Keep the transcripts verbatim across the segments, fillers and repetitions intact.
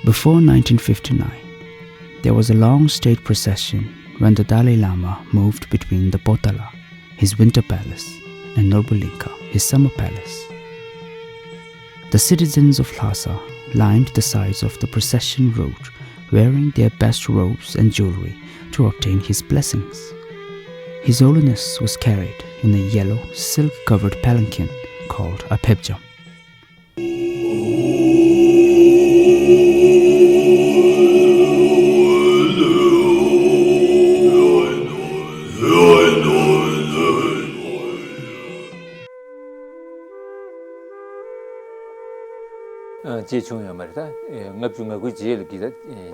Before nineteen fifty-nine, there was a long state procession when the Dalai Lama moved between the Potala, his winter palace, and Norbulingka, his summer palace. The citizens of Lhasa lined the sides of the procession route wearing their best robes and jewelry to obtain his blessings. His Holiness was carried in a yellow silk covered palanquin called a phebjam. ཅེས་བྱུང་ཡོད་མ་རེད། ད་ལྔ་བཅུ་ང་དགུའི་རྗེས་ལ་གི་ད་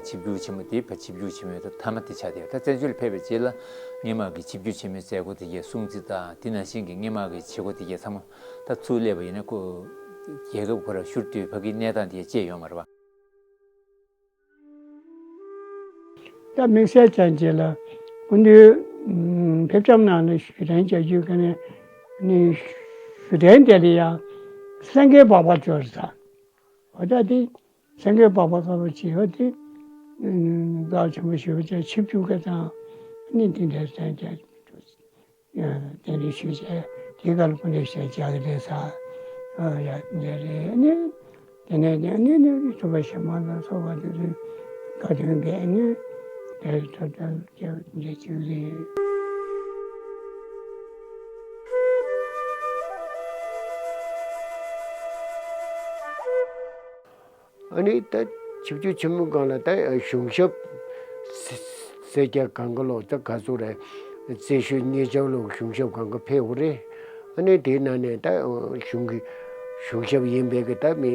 ཆིབས་བསྒྱུར་ཆེན་མོ་དེ་ཕར་ཆིབས་བསྒྱུར་ཆེན་མོའི་ད་མཐའ་མ་དེ་ཆགས་བསྡད་ཡོད། ད་བཙན་བྱོལ་ཕེབས་པའི་རྗེས་ལ་སྔོན་མ་གི་ཆིབས་བསྒྱུར་ཆེན་མོའི་མཛད་སྒོ་དེ་གའི་སྲུང་བརྩི་དང་དེ་ནང་བཞིན་གྱི་སྔོན་མ་གི་བྱེད་སྒོ་དེ་གའི་ཚང་མ་ད་ཚུར་སླེབས་པ་ཡིན་ན་ཁོ་རྒྱལ་ཁབ་ཁོ་ར་བཞུར་དུས་ཕ་གིའི་གནས་སྟངས་དེ་གའི་ཅེས་ཡོད་མ་རེད་པ། ད་དམིགས་བསལ་ཅན་ཅིག་ལ་སྐུ་མདུན་ཕེབས་བྱམས་ནང་ལ་ཞུ་རན་བྱ་རྒྱུ་ག་ནས་ནི་ཞུ་རན་དེ་ལ་ཡང་སེང་གེ་པགས་པ་ཅོར་ས་འོ་ད་དེ་སེང་གེ་པགས་པ་ཀ་པོ་ཅིག་ཡོད་དེ་དགའ་ཆེན་པོ་ཞུ་བ་ཅན་ཆིབས་བསྒྱུར་ག་དང་ནི་དེ་འདྲ་ཅན་ཅན། རྟེན་འབྲེལ་ཞུས་བྱས་དེའི་སྐབས་ལ་སྐུ་མདུན་ཞལ་བཅག་གི་རེད་ཟེར། ཡ་འདི་རེད་ནི། དེ་ནས་ནི་ནི་ནི་ཐུབ་པ་ཞལ་མང་དང་ཚོགས་པ་དེ་ཚོས་བཀའ་དྲིན་འགལ་ནི་དེར་ཐོབ་ཐང་སྐྱེ་བ་འདི་གཅིག་རེད། ཨ་ནི་ད་ཆིབས་བསྒྱུར་ཆེན་མོའི་སྒང་ལ་ད་གཞུང་ཞབས་ཟེར་རྒྱ་གང་ག་ལོ་ད་ག་ཚོད་རེད། རྩེ་ཤོད་གཉེར་རྐྱང་ལོ་གཞུང་ཞབས་གང་ག་ཕེབས་ཡོད་རེད། ཨ་ནི་དེའི་ནང་ནས་ད་གཞུང་གི་གཞུང་ཞབས་ཡིན་པའི་གི་ད་མི་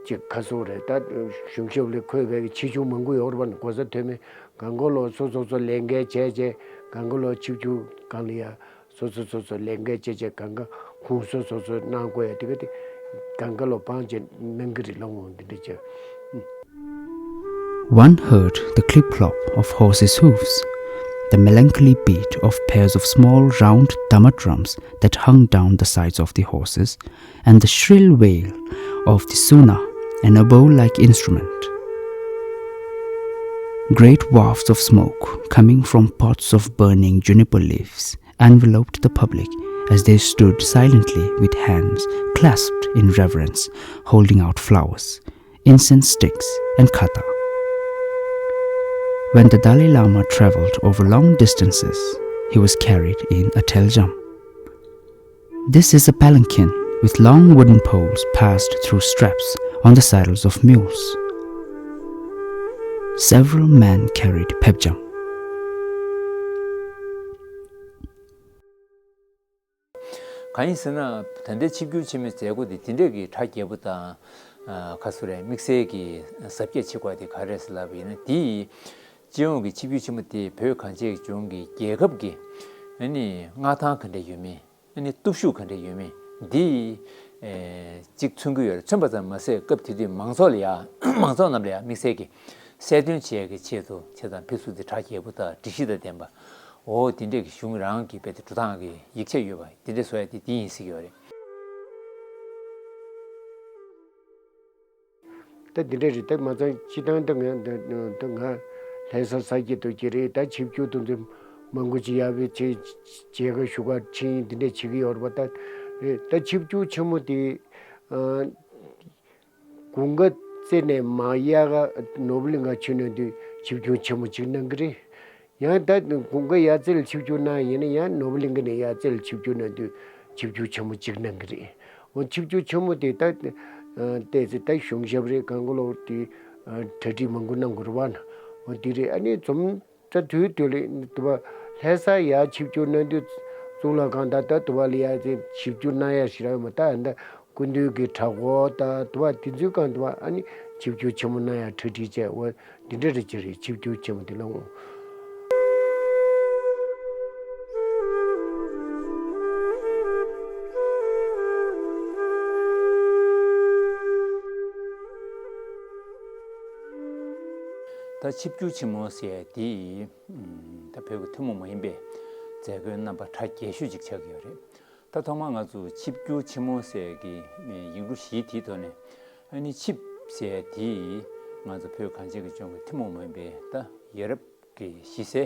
ཅིག་ག་ཚོད་རེད། ད་གཞུང་ཞབས་ལས་འཁོད་པའི་གི་ཆེ་ཆུང་མང་པོ་ཡོད་རེད་པ། གོ་ས་མཐོ་དམན་གང་ག་ལོ་སོ་སོ་སོ་ལས་འགན་བྱས་བྱས་གང་ག་ལོ་ཆིབས་བསྒྱུར་སྒང་ལ་ཡ། སོ་སོ་སོ་སོ་ལས་འགན་བྱས་བྱས་གང་ག་ཁུངས་སོ་སོ་སོ་གནང་དགོས་ཡ་དེ་ག་དེ་གང་ག་ལོ་བང་བྱས་གནང་གི་རེད་ལ་འོང་འདི་འདྲ་བྱས། One heard the clip clop of horses' hooves, the melancholy beat of pairs of small round dama drums that hung down the sides of the horses, and the shrill wail of the suna, an oboe like instrument. Great wafts of smoke coming from pots of burning juniper leaves enveloped the public as they stood silently with hands clasped in reverence, holding out flowers, incense sticks, and kata. When the Dalai Lama traveled over long distances, he was carried in a theljam. This is a palanquin with long wooden poles passed through straps on the saddles of mules. Several men carried phebjam. གང་ཡིན་ཟེར་ན་ད་ལྟའི་ཆིབས་བསྒྱུར་ཆེན་མོའི་མཛད་སྒོ་དེ་དེ་འདྲས་ཀྱི་གྲ་རྒྱས་པོ་དང་། ཁ་སུ་རེད། དམིགས་བསལ་གྱི་གཟབ་རྒྱས་བྱེད་དགོས་དེ་ག་རེ་རེད་ཟེར་ལབ་པ་ཡིན་ན་དེ་ཡིས་སྤྱི་ཡོངས་ཀྱི་ཆིབས་བསྒྱུར་ཆེན་མོ་དེ་བོད་གངས་ཅན་གྱི་ལྗོངས་ཀྱི་རྒྱལ་ཁབ་ཀྱི་ཨ་ནི་མངའ་ཐང་ག་འདྲ་ཡོད་མེད། ཨ་ནི་སྟོབས་ཤུགས་ག་འདྲ་ཡོད་མེད་འདི་ཨེ་གཅིག་མཚོན་གྱི་ཡོད་རེད། མཚོན་པ་ཙམ་མ་ཟད་སྐབས་དེ་དུས་མང་ཚོགས་ལ་ཡ་མང་ཚོགས་རྣམས་ལ་ཡ་དམིགས་བསལ་གྱི་གསལ་སྟོན་བྱེད་ཡ་གི་ཆེད་དུ་བྱས་ཙང་ཕེབས་བསུ་དེ་གྲ་རྒྱས་པོ་དང་སྒྲིག་གཞི་དང་ལྡན་པ། འོ་དེ་འདྲས་ཀྱི་གཞུང་རང་གི་དཔེ་དེ་འགྲོ་སྟངས་ཀྱི་ཡིག་ཆ་ཡོད་པ་དེ་འདྲས་བཟོ་ཡ་དེ་དེ་ཡིན་སྲིད་ཀྱི་ཡོད་རེད། ད་འདི་འདྲ་རེད། ད་མ་ཚང་སྤྱི་བཏང་ད་ང་ད་ད་ང་ལྷ་ས་ས་སྐྱིད་དུ་གྱི་རེད། ད་ཆིབས་བསྒྱུར་དུ་འདི་མང་པོ་ཅིག་ཡག་པོའི་ཆེ་མཇལ་ཁ་ཞུ་ག་ཕྱིན་འདི་འདྲ་བྱེད་ཀྱི་ཡོད་རེད་པ། ད་རེད། ད་ཆིབས་བསྒྱུར་ཆེན་མོ་དེ་ཨ་དགུན་ཁ་རྩེ་ནས་མར་དབྱར་ཁ་ནོར་བུ་གླིང་ཁ་ཕྱིན་ནས་དུས་ཆིབས་བསྒྱུར་ཆེན་མོ་ཅིག་གནང་གི་རེད། ཡང་ད་དགུན་ཁ་དབྱར་རྩེ་ལ་ཆིབས་བསྒྱུར་གནང་ཡིན་ན་ཡང་ནོར་བུ་གླིང་ཁ་ནས་དབྱར་རྩེ་ལ་ཆིབས་བསྒྱུར་གནང་དུས་ཆིབས་བསྒྱུར་ཆེན་མོ་གཅིག་གནང་གི་རེད། འོ་ཆིབས་བསྒྱུར་ཆེན་མོ་དེ་ད་ཨ་བལྟས་ཚེ་ད་གཞུང་ཞབས་རེད། གང་ག་ལོ་དེ་ཨ་གྲ་སྒྲིག་མང་པོ་གནང་དགོས་རེད་བ་ན། འོ་དེ་རེད། ཨ་ནི་འཛོམས་ད་དུས་དེ་ལ་དུ་བ་ལྷ་ས་ཡར་ཆིབས་བསྒྱུར་གནང་དུས་གཙུག་ལག་ཁང་ད་ད་དུ་བ་ལ་ཡར་ཆིབས་བསྒྱུར་གནང་ཡ་ཞིག་རག་ཡོད་མ། ད་ཨ་ད་སྐུ་མདུན་གྱི་གྲྭ་སྐོར་དང་དུ་བ་དེ་ཚོའི་སྒང་དུ་བ་ཨ་ནི་ཆིབས་བསྒྱུར་ཆེན་མོ་གནང་ཡ་གྲ་སྒྲིག་བྱས། འོ་འདི་འདྲ་རེ་ཅིག་རེད། ཆིབས་བསྒྱུར་ཆེན་མོ་འདི་ལ་འོང་། ད་ཆིབས་བསྒྱུར་ཆེན་མོ་ཟེར་ཡ་འདི་ད་བོད་ཀྱི་ཐུན་མོང་མ་ཡིན་པའི་མཛད་སྒོའི་རྣམ་པ་གྲ་རྒྱས་ཤོས་ཅིག་ཆགས་ཀྱི་ཡོད་རེད། ད་ཐོག་མར་ང་ཚོ་ཆིབས་བསྒྱུར་ཆེན་མོ་ཟེར་གྱི་ཡིག་འབྲུ་བཞིའི་དེའི་ཐོག་ནས་ཨ་ནི་ཆིབས་ ཆིབས་ཟེར་དེ་ང་ཚོ་བོད་གངས་ཅན་གྱི་ལྗོངས་ཀྱི་ཐུན་མོང་མ་ཡིན་པའི་ད་ཡ་རབས་ཀྱི་གཞི་སའི་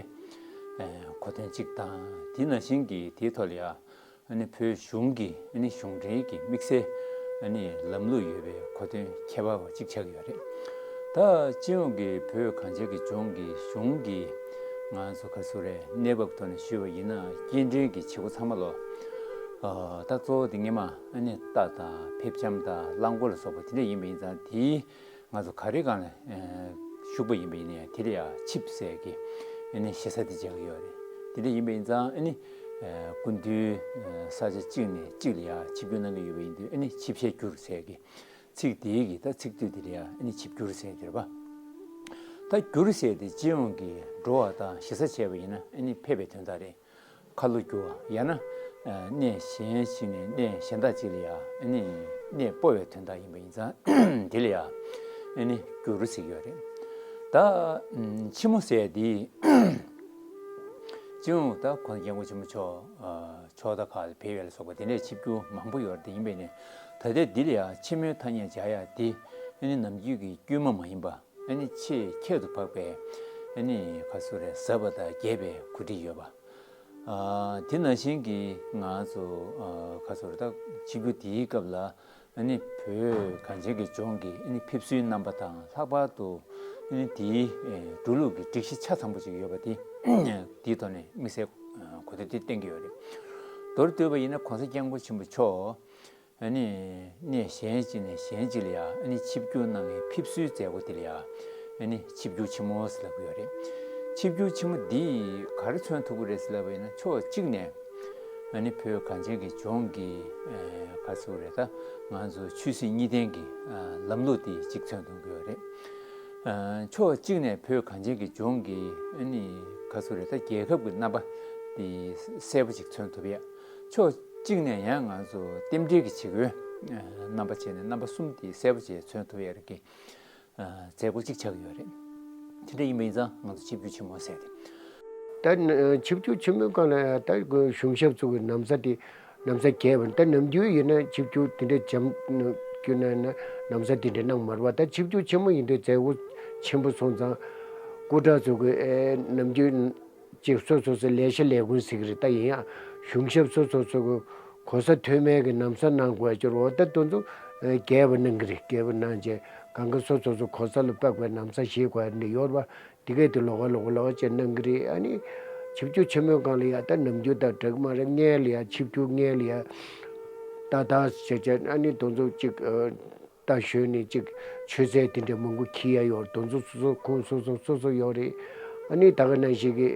གོ་དོན་གཅིག་དང་། དེ་ནང་བཞིན་གྱི་དེའི་ཐོག་ལ་ཡ་ཨ་ནི་བོད་གཞུང་གི་ཨ་ནི་གཞུང་འབྲེལ་གྱི་དམིགས་བསལ་ཨ་ནི་ལམ་ལུགས་ཡོད་པའི་གོ་དོན་ཁྱད་པར་བ་གཅིག་ཆགས་ཀྱི་ཡོད་རེད། ད་སྤྱི་ཡོངས་ཀྱི་བོད་གངས་ཅན་གྱི་ལྗོངས་ཀྱི་གཞུང་གི་ང་ཚོ་ག་ཚོད་རེད། གནས་བབ་ཐོག་ནས་ཞུས་པ་ཡིན་ན། སྐྱེལ་འདྲེན་གྱི་བྱེད་སྒོ་ཚང་མ་ལོ། ཨ། ད་གཙོ་བོ་དེ་སྔས་མ་ཨ་ནི་རྟ་དང་ཕེབས་ལྕམ་དང་རླངས་འཁོར་ལ་སོགས་པ་དེ་འདྲ་ཡིན་པ་ཡིན་ཙང་། དེའི་ང་ཚོ་ག་རེ་སྒང་ལ་ཨ་བཞུགས་པ་ཡིན་པ་ཡིན་ན་ཡང་། དེ་ལ་ཡང་ཆིབས་ཟེར་གྱི་ཨ་ནི་ཞེ་ས་དེ་བྱེད་ཀྱི་ཡོད་རེད། དེ་འདྲ་ཡིན་པ་ཡིན་ཙང་། ཨ་ནི་ཨ་སྐུ་མདུན་ཨ་ས་ཆ་གཅིག་ནས་གཅིག་ལ་ཡང་ཆིབས་བསྒྱུར་གནང་གི་ཡོད་པ་ཡིན་དུས། ཨ་ནི་ཆིབས་ཞལ་བསྒྱུར་ཟེར་གྱི་ཚིག་དེའི་གི་ད་ཚིག་སྡུད་དེ་ལ་ཡང་ཨ་ནི་ཆིབས་བསྒྱུར་ཟེར་གྱི་རེད་པ། ད་བསྒྱུར་ཟེར་དེ་སྤྱི་ཡོངས་ཀྱི་འགྲོ་བ་དང་ཞེ་ས་བྱས་པ་ཡིན་ན། ཨ་ནི་ཕེབས་པའི་དོན་དག་རེད། ཁ་ལོ་བསྒྱུར་བ། ཡང་ན་ཨ་གནས་གཞན་ཞིག་ནས་གནས་གཞན་དག་ཅིག་ལ་ཡང་ཨ་ནི་གནས་སྤོ་བའི་དོན་དག་ཡིན་པ་ཡིན་ཙང་། དེ་ལ་ཡང་ཨ་ནི་བསྒྱུར་ཟེར་གྱི་ཡོད་རེད། ད་ཨ་ཕྱི་མོ་ཟེར་དེ་སྤྱི་ཡོངས་ད་གོང་ས་སྐྱབས་མགོན་ཆེན་པོ་མཆོག་ཨ་ཕྱོགས་མཐའ་ཁག་ལ་ཕེབས་ཡ་ལ་སོགས་པ་དེ་འདྲའི་ཆིབས་བསྒྱུར་མང་པོ་ཡོད་རེད། དེ་ཡིན་པས་ནས་ད་ལྟའི་འདི་ལ་ཡང་ཆེན་མོའི་ཐ་སྙད་སྦྱར་ཡ་དེ་ཨ་ནི་ནམ་རྒྱུན་གྱི་དཀྱུས་མ་མ་ཡིན་པ། ཨ་ནི་ཆེས་ཁྱད་དུ་འཕགས་པའི་ཨ་ནི་ག་ཚོད་རེད། ཟབ་པ་དང་རྒྱས་པའི་གོ་སྒྲིག་ཡོད་པ། ཨ་དེ་ནང་བཞིན་གྱི་ང་ཚོ་ཨ་ག་ཚོད་རེད། ད་ཆིབས་བསྒྱུར་དེའི་སྐབས་ལ་ཨ་ནི་བོད་གངས་ཅན་གྱི་ལྗོངས་ཀྱི་ཨ་ནི་ཕེབས་བསུའི་རྣམ་པ་དང་། ལྷག་པར་དུ་ཨ་ནི་དེའི་ཨེ་འགྲོ་ལུགས་ཀྱི་སྒྲིག་གཞི་ཆ་ཚང་པོ་ཅིག་ཡོད་པ་དེ། དེའི་ཐོག་ནས་དམིགས་བསལ་ཨ་གོ་བསྡུར་དེ་བསྟན་གྱི་ཡོད་རེད། མདོར་བསྡུས་པ་ཡིན་ན། གོང་ས་སྐྱབས་མགོན་ཆེན་པོ་མཆོག་ཨ་ནི་གནས་གཞན་གཅིག་ནས་གཞན་གཅིག་ལ་ཡང་ཨ་ནི་ཆིབས་བསྒྱུར་གནང་བའི་ཕེབས་བསུའི་མཛད་སྒོ་དེ་ལ་ཡང་ཨ་ནི་ཆིབས་བསྒྱུར་ཆེན་མོ་ཟེར་ལབ་ཀྱི་ཡོད་རེད། ཆིབས་བསྒྱུར་ཆེན་མོ་འདིས་ག་རེ་མཚོན་ཐུབ་ཀྱི་རེད་ཟེར་ལབ་པ་ཡིན་ན། ཕྱོགས་གཅིག་ནས་ཨ་ནི་བོད་གངས་ཅན་གྱི་ལྗོངས་ཀྱི་ཨ་ག་ཟེར་དགོས་རེད། ད་ང་ཚོ་ཆོས་སྲིད་གཉིས་ལྡན་གྱི་ཨ་ལམ་ལུགས་དེ་གཅིག་མཚོན་ཐུབ་ཀྱི་ཡོད་རེད། ཨ་ཕྱོགས་གཅིག་ནས་བོད་གངས་ཅན་གྱི་ལྗོངས་ཀྱི་ཨ་ནི་ག་ཟེར་དགོས་རེད། ད་རྒྱལ་ཁབ་ཀྱི་རྣམ་པ་དེ་གསལ་པོ་ཅིག་མཚོན་ཐུབ་ཡ། ཕྱོགས་གཅིག་ནས་ཡང་ང་ཚོ་རྟེན་འབྲེལ་གྱི་བྱེད་སྒོའི་ཨ་རྣམ་པ་བྱས་ནས། རྣམ་པ་གསུམ་དེ་གསལ་པོ་བྱས་མཚོན་ཐུབ་ཡ་རིགས་ཀྱི་ཨ་མཛད་སྒོ་གཅིག་ཆགས་ཀྱི་ཡོད་རེད། དེ་འདྲ་ཡིན་པ་ཡིན་ཙང་ང་ཚོ་ཆིབས་བསྒྱུར་ཆེན་མོ་ཟེར་ཏེ། ད་ཆིབས་བསྒྱུར་ཆེན་མོའི་སྒང་ལ་ད་གཞུང་ཞབས་ཚོ་གི་ན་བཟའ་དེ་ན་བཟའ་རྒྱས་པ། ད་ནམ་རྒྱུན་ཡིན་ན་ཆིབས་བསྒྱུར་དེ་འདྲ་བྱུང་ན་ན་བཟའ་དེ་འདྲ་གནང་མ་རེད་པ། ད་ཆིབས་བསྒྱུར་ཆེན་མོ་ཡིན་དུས་མཛད་སྒོ་ཆེན་པོ་སོང་ཙང་། སྐུ་དྲག་ཚོ་གི་ཨེ་ནམ་རྒྱུན་ཅིག་སོ་སོ་སོ་ལས་བྱ་ལས་ཁུངས་ཟེར་གི་རེད། ད་ཡིན་ཡང་གཞུང་ཞབས་སོ་སོ་སོ་གི་གོ་ས་མཐོ་དམན་གྱི་ན་བཟའ་གནང་དགོས་ཀྱི་རེད། འོ་ད་དེ་ཚོ་ཨེ་རྒྱས་པ་གནང་གི་རེད། རྒྱས་པ་གནང་བྱས་གང་ག་སོ་སོ་སོ་གོ་ས་ལ་དཔག་པའི་ན་བཟའ་བཞེས་དགོས་ནི་ཡོད་རེད་པ། དེ་གས་དེ་ལོགས་ཀ་ལོགས་ཀ་ལོགས་ཀ་བྱས་གནང་གི་རེད། ཨ་ནི་ཆིབས་བསྒྱུར་ཆེན་མོའི་སྒང་ལ་ཡ་ད་ནམ་རྒྱུན་དང་འདྲ་གི་མ་རེད། སྔོན་ལ་ཡ་ཆིབས་བསྒྱུར་སྔོན་ལ་ཡ་ཏག་ཏག་བྱས་བྱས། ཨ་ནི་དེ་ཚོ་ཅིག་ཨ་རྟ་ཞོན་ནས་ཅིག་མཆོད་རྫས་དེ་འདྲ་མང་པོ་འཁྱེར་ཡ་ཡོད་རེད། དེ་ཚོ་སོ་སོ་ཁོངས་སོ་སོ་སོ་སོ་ཡོད་རེད། ཨ་ནི་ད་ག་ནང་བཞིན་གྱི་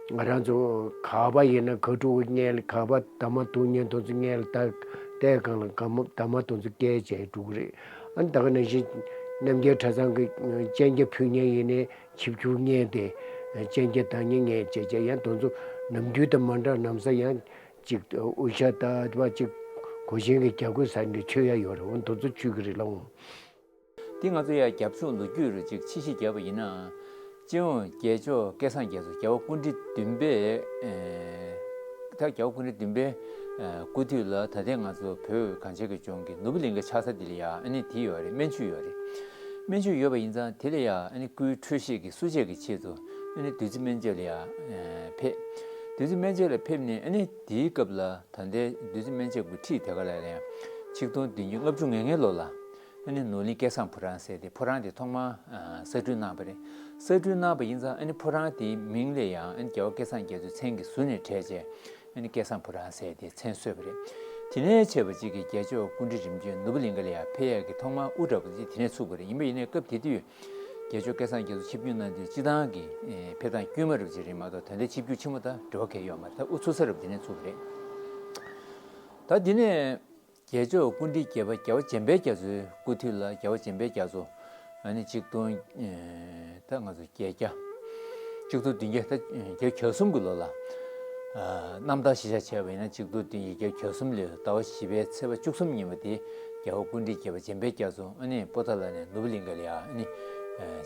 ང་རང་ཚོ་གར་པ་ཡིན་ན་གར་འགྲོ་གི་སྔོན་ལ་གར་པ་འདབ་མ་བརྡུང་མཁན་དེ་ཚོ་སྔོན་ལ་ད་ལྟའི་སྒང་ལ་འདབ་མ་འདབ་མ་དེ་ཚོ་བཀལ་བྱས་འགྲོ་གི་རེད། ཨ་ནི་ད་ག་ནང་བཞིན་རྣམ་རྒྱལ་གྲྭ་ཚང་གི་སྤྱན་རྒྱ་ཕུལ་མཁན་ཡིན་ནའི་ཆིབས་བསྒྱུར་སྔོན་དེ་སྤྱན་རྒྱ་བཏང་མཁན་སྔོན་བྱས་བྱས། ཡང་དེ་ཚོ་ནམ་རྒྱུན་དང་མ་འདྲ་ན་བཟའ་ཡང་ཅིག་དབུ་ཞྭ་དང་དེ་བ་ཅིག་གོས་ཆེན་གྱི་རྒྱ་གོས་ཟེར་ནས་མཆོད་ཡ་ཡོད་རེད། འོ་དེ་ཚོ་མཆོད་ཀྱི་རེད་ལགས། འོ་དེ་ང་ཚོ་ཡ་རྒྱབ་ཕྱོགས་ལོ་རྒྱུས་རུ་ཅིག་ཕྱི་བཤིག་བརྒྱབ་པ་ཡིན་ན། སྤྱི་ཡོངས་རྒྱལ་མཆོག་སྐལ་བཟང་རྒྱ་མཚོ་རྒྱལ་བ་སྐུ་ཕྲེང་བདུན་པའི་ཨེ་ད་རྒྱལ་བ་སྐུ་ཕྲེང་བདུན་པའི་ཨེ་སྐུ་དུས་ལ་ད་ལྟའི་ང་ཚོ་བོད་གངས་ཅན་གྱི་ལྗོངས་ཀྱི་ནོར་བུ་གླིང་གའི་ཆགས་ས་འདི་ལ་ཡ་ཨ་ནི་དེ་ཡོད་རེད། སྨན་ཆུ་ཡོད་རེད། སྨན་ཆུ་ཡོད་པ་ཡིན་ཙང་དེ་ལ་ཡ་ཨ་ནི་སྐུའི་འཕྲོད་བཞེས་ཀྱི་བསུ་ཆེད་ཀྱི་ཆེད་དུ་ཨ་ནི་བདུད་རྩི་སྨན་བཅོས་ལ་ཡ་ཨེ་ཕེབས། བདུད་རྩི་སྨན་བཅོས་ལ་ཕེབས་ནས། ཨ་ནི་དེའི་སྐབས་ལ་ད་ལྟའི་བདུད་རྩི་སྨན་བཅོས་ཀྱི་ཁྲིད་དེ་ག་ལ་ལ་ཡ་ཆིག་སྟོང་བདུན་བརྒྱ་ལྔ་བཅུ་ང་ལྔའི་ལོ་ལ་ཨ་ནི་ནོར་གླིང་སྐལ་བཟང་ཕོ་བྲང་ཟེར་ཏེ་ཕོ་བྲང་དེ་ཐོག་མར་ཨ་གསར་སྐྲུན་གནང་བ་རེད། གསར་སྐྲུན་གནང་བ་ཡིན་ཙང་། ཨ་ནི་ཕོ་བྲང་དེའི་མིང་ལ་ཡང་ཨ་ནི་རྒྱལ་བ་སྐལ་བཟང་རྒྱ་མཚོའི་མཚན་གྱིས་ཟུར་ནས་བྲལ་བྱས། ཨ་ནི་སྐལ་བཟང་ཕོ་བྲང་ཟེར་ཏེ་མཚན་གསོལ་བ་རེད། དེ་ནས་བྱས་པ་ཅིག་གིས་རྒྱལ་མཆོག་སྐུ་ཕྲེང་རིམ་བྱོན་ནོར་བུ་གླིང་ག་ལ་ཡ་ཕེབས་ཡག་གི་ཐོག་མར་དབུ་འདྲ་པོ་དེ་དེ་ནས་ཚུགས་པ་རེད། ཡིན་པ་ཡིན་ནའི་སྐབས་དེ་དུས་རྒྱལ་མཆོག་སྐལ་བཟང་རྒྱ་མཚོ་ཆིབས་བསྒྱུར་གནང་དུས་སྤྱི་བཏང་གི་ཨེ་ཕེབས་སྟངས་དཀྱུས་མ་རབ་ཅིག་རེད་མ་གཏོགས། ད་ལྟའི་ཆིབས་བསྒྱུར་ཆེན་མོ་དང་འབྲེལ་བ་གང་ཡང་ཡོད་མ་རེད། ད་དབུ་ཚུགས་ས་རབ་དེ་ནས་ཚུགས་པ་རེད། ད་དེ་ནས་རྒྱལ་མཆོག་སྐུ་ཕྲེང་བརྒྱད་པ་རྒྱལ་བ་འཇམ་དཔལ་རྒྱ་མཚོའི་སྐུ་དུས་ལ། རྒྱལ་བ་འཇམ་དཔལ་རྒྱ་མཚོ་ཨ་ནི་ཆིག་སྟོང་ཨེ་ད་ང་ཚོ་བརྒྱད་བརྒྱ་ཆིག་སྟོང་བདུན་བརྒྱ་ད་བརྒྱད་གྱ་གསུམ་གྱི་ལོ་ལ། ཨ་རྣམ་ཐར་གཞི་བཞག་བྱས་པ་ཡིན་ན། ཆིག་སྟོང་བདུན་བརྒྱ་བརྒྱད་ཅུ་གྱ་གསུམ་ལོའི་ཟླ་བ་བཞི་པའི་ཚེས་པ་བཅུ་གསུམ་ཉིན་མོ་དེ་རྒྱལ་བ་སྐུ་ཕྲེང་བརྒྱད་པ་འཇམ་དཔལ་རྒྱ་མཚོ་ཨ་ནི་པོ་ཏཱ་ལ་ནས་ནོར་བུ་གླིང་ག་ལ་ཡ་ཨ་ནི་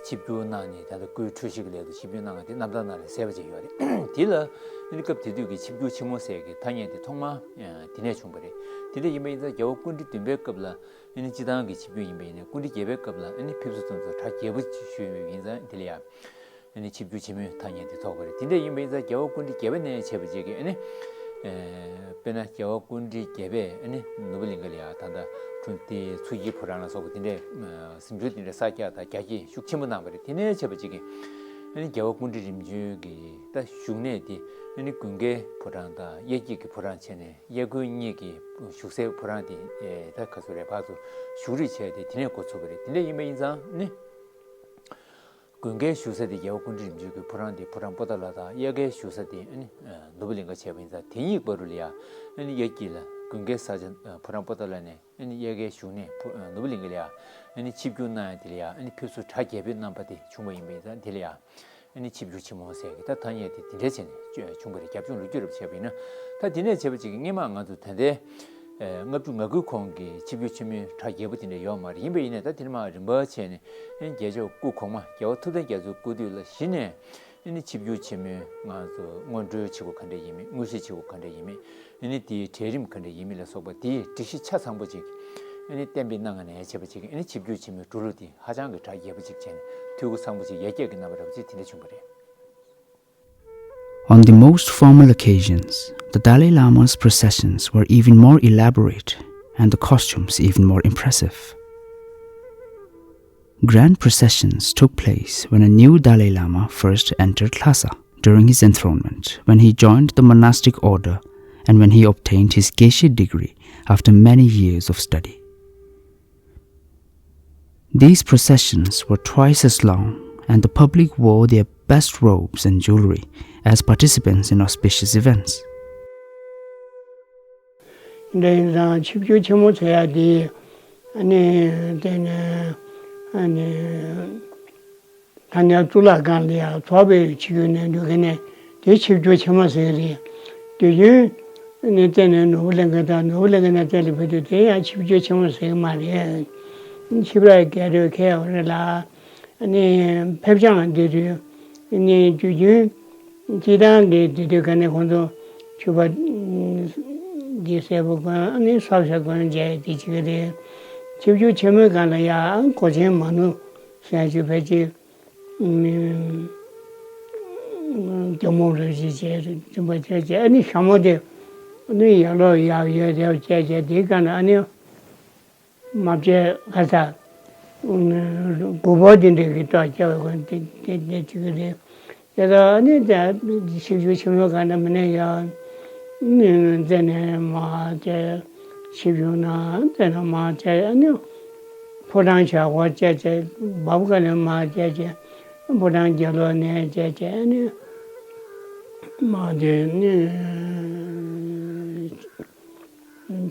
ཆིབས་བསྒྱུར་གནང་ནས། ད་ལྟ་སྐུའི་འཁྲུལ་ཞིག་སླད་དུ་ཆིབས་བསྒྱུར་གནང་བ་དེ་རྣམ་ཐར་ནང་ལ་གསལ་པོ་ཅིག་ཡོད་རེད། དེ་ལ་ ཨ་ནི་སྐབས་དེ་དུས་ཀྱི་ཆིབས་བསྒྱུར་ཆེན་མོ་ཟེར་གྱི་ཐ་སྙད་དེ་ཐོག་མར་དེ་ནས་བྱུང་བ་རེད། དེ་འདྲ་ཡིན་པ་ཡིན་ཙང་རྒྱལ་བ་སྐུ་ཕྲེང་བདུན་པའི་སྐབས་ལ་ཨ་ནི་སྤྱི་བཏང་གི་ཆིབས་བསྒྱུར་ཡིན་པ་ཡིན་ན། སྐུ་ཕྲེང་བརྒྱད་པའི་སྐབས་ལ་ཨ་ནི་ཕེབས་བསུ་གཏོང་ཕྱོགས་གྲ་རྒྱས་པོ་ཞུས་ཡོད་པ་ཡིན་ཙང་དེ་ལ་ཡ། ཨ་ནི་ཆིབས་བསྒྱུར་ཆེན་མོའི་ཐ་སྙད་དེ་ཐོགས་པ་རེད། དེ་འདྲ་ཡིན་པ་ཡིན་ཙང་རྒྱལ་བ་སྐུ་ཕྲེང་བརྒྱད་པ་ནས་བྱས་པ་ཅིག་གིས་ཨ་ནི། ཨེ། དཔེར་ན་རྒྱལ་བ་སྐུ་ཕྲེང་བརྒྱད་པས་ཨ་ནི་ནོར་བུ་གླིང་ག་ལ་ཡ་ད་ལྟ་འཁྲུངས་ཏེ་ཚུལ་གྱི་ཕོ་བྲང་ལ་སོགས་པ་དེ་འདྲའི་གཟིམ་ཆུང་དེ་འདྲའི་གསར་རྒྱག་དང་རྒྱ་སྐྱེད་ཤུགས་ཆེན་པོ་གནང་བ་རེད། དེ་ནས་བྱས་པ་ཅིག་གིས་ཨ་ནི་རྒྱལ་བ་སྐུ་ཕྲེང་རིམ་བྱོན་གྱི་ད་བཞུགས་གནས་དེ་ཨ་ནི་དགུན་ཁའི་ཕོ་བྲང་དང་དབྱར་སྐྱེས་ཀྱི་ཕོ་བྲང་བྱས་ནས། དབྱར་དགུན་གཉིས་ཀྱི་བཞུགས་སའི་ཕོ་བྲང་དེ་ད་ག་ཚོད་རེད། ཕར་ཚུར་བཞུགས་རེས་བྱས་ཏེ་དེ་ནས་འགོ་ཚུགས་པ་རེད། དེ་འདྲ་ཡིན་པ་ཡིན་ཙང་ནི། དགུན་ཁའི་བཞུགས་ས་དེ་རྒྱལ་བ་སྐུ་ཕྲེང་རིམ་བྱོན་གྱི་ཕོ་བྲང་དེ་ཕོ་བྲང་པོ་ཏཱ་ལ་དང་། དབྱར་ཁའི་བཞུགས་ས་དེ་ཨ་ནི་ནོར་བུ་གླིང་ག་བྱས་པ་ཡིན་ཙང་། དེ་གཉིས་བར་དུ་ལ་ཡ་ཨ་ནི་དབྱར་སྐྱེས་ལ་དགུན་ཁའི་ས་ཆ་ཕོ་བྲང་པོ་ཏཱ་ལ་ནས་ཨ་ནི་དབྱར་ཁའི་བཞུགས་གནས་ནོར་བུ་གླིང་ག་ལ་ཡ་ཨ་ནི་ཆིབས་བསྒྱུར་གནང་ཡ་དེ་ལ་ཡ་ཨ་ནི་ཕེབས་བསུ་གྲ་རྒྱས་པོ་གནང་པ་དེ་བྱུང་བ་ཡིན་པ་ཡིན་ཙང་། དེ་ལ་ཡ་ཨ་ནི་ཆིབས་བསྒྱུར་ཆེན་མོ་ཟེར་གྱི་ད་ཐ་སྙད་དེ་དེ་འདྲ་བྱས་ནས་བྱུང་བ་རེད། རྒྱབ་ལྗོངས་ལོ་རྒྱུས་རབ་བྱས་པ་ཡིན་ན། ད་དེ་ནས་བྱས་པ་ཅིག་གིས་སྔོན་མ་ང་ཚོ་ད་ལྟའི་ལྔ་བཅུ་ང་དགུའི་གོང་གི་ཆིབས་བསྒྱུར་ཆེན་མོའི་གྲ་རྒྱས་པོ་དེ་འདྲ་ཡོད་མ་རེད། ཡིན་པ་ཡིན་ནའི་ད་དེ་ནས་མར་རིམ་པ་བྱས་ནས་རྒྱལ་མཆོག་སྐུ་གོང་མ་རྒྱལ་བ་ཐུབ་བསྟན་རྒྱ་མཚོའི་སྐུ་དུས་ལ་གཞི་ནས་ཨ་ནི་ཆིབས་བསྒྱུར་ཆེན་མོའི་ང་ཚོ་སྔོན་འགྲོའི་བྱེད་སྒོ་ག་འདྲ་ཡིན་མིན། དངོས་གཞིའི་བྱེད་སྒོ་ག་འདྲ་ཡིན་མིན། ཨ་ནི་དེའི་གྲལ་རིམ་ག་འདྲ་ཡིན་མིན་ལ་སོགས་པ་དེའི་སྒྲིག་གཞི་ཆ་ཚང་པོ་ཅིག་ཨ་ནི་གཏན་འབེབས་གནང་ནས་བྱས་པ་ཅིག་ཨ་ནི་ཆིབས་བསྒྱུར་ཆེན་མོའི་འགྲོ་ལུགས་དེ་ཧ་ཅང་གི་གྲ་རྒྱས་པོ་ཅིག་བྱས་ནས་འཐུས་སྒོ་ཚང་པོ་ཅིག་ཡར་རྒྱས་ཀྱི་རྣམ་པ་འདྲ་པོ་ཅིག་དེ་འདྲ་བྱུང་བ་རེད། On the most formal occasions, the Dalai Lama's processions were even more elaborate and the costumes even more impressive. Grand processions took place when a new Dalai Lama first entered Lhasa during his enthronement, when he joined the monastic order, and when he obtained his geshe degree after many years of study. These processions were twice as long, and the public wore their best robes and jewelry as participants in auspicious events. འདྲ་ཡིན་ཙང་ཆིབས་བསྒྱུར་ཆེན་མོ་ཟེར་ཡ་དེ་ཨ་ནི་དེ་ནས་ཨ་ནི་ཐ་སྙད་གཙུག་ལག་ཁང་ལ་ཡ་ཚོགས་པའི་ཆིབས་བསྒྱུར་ནས་འགྲོ་མཁན་ནས་དེ་ཆིབས་བསྒྱུར་ཆེན་མོ་ཟེར་གྱི་རེད། དུས་རྒྱུན་ནས་བལྟས་ནས་ནོར་བུ་གླིང་ག་དང་། ནོར་བུ་གླིང་ག་ནས་བལྟས་ལ་ཕེབས་དུས་དེ་ཡང་ཆིབས་བསྒྱུར་ཆེན་མོ་ཟེར་གྱི་མ་རེད། ཆིབས་ར་རྒྱས་འགྲོས་ཁེལ་ཡོད་རེད་ལ། ཨ་ནི་ཕེབས་བྱང་འདི་དུས་ཨ་ནི་དུས་རྒྱུན་སྤྱིར་བཏང་གི་འདི་དུས་ག་ནས་ཁོང་ཚོ་ཕྱུ་པ་འདི་སེར་པོ་གོན། ཨ་ནི་སོབ་ཤ་གོན་བྱས་དེ་བྱེད་ཀྱི་རེད། ཆིབས་བསྒྱུར་ཆེན་མོའི་སྒང་ལ་ཡང་གོས་ཆེན་མ་ནུ་ཟེར་ཅིག་ཕལ་ཆེར་རྒྱ་མོ་རུ་ཞིག་བྱས། རིན་པོ་ཆེ་བྱས། ཨ་ནི་ཞྭ་མོ་དེ་ཨ་ནི་ཡར་ལོག་ཡར་ཡར་རེ་བྱས་བྱས། དེའི་སྒང་ལ་ཨ་ནི་མ་བྱས་ག་ས་མགོ་བོ་དེ་འདྲ་གི་ཏོག་བྱས་པ་དེ་དེ་དེ་ཅིག་རེད། དེ་ལ་ཨ་ནི་ད་ཆིབས་བསྒྱུར་ཆེན་མོའི་སྒང་ལ་མི་ནས་ཡར་མཛད་ནས་མར་བྱས། ཆིབས་བསྒྱུར་ནས་མཛད་ནས་མར་བྱས། ཨ་ནི་ཕོ་བྲང་ཞབས་སྒོར་བཅས་བྱས། བབ་ཀ་ནས་མར་བྱས་བྱས། ཕོ་བྲང་རྒྱབ་ལོགས་ནས་བྱས་བྱས། ཨ་ནི་མར་དེ་ནི་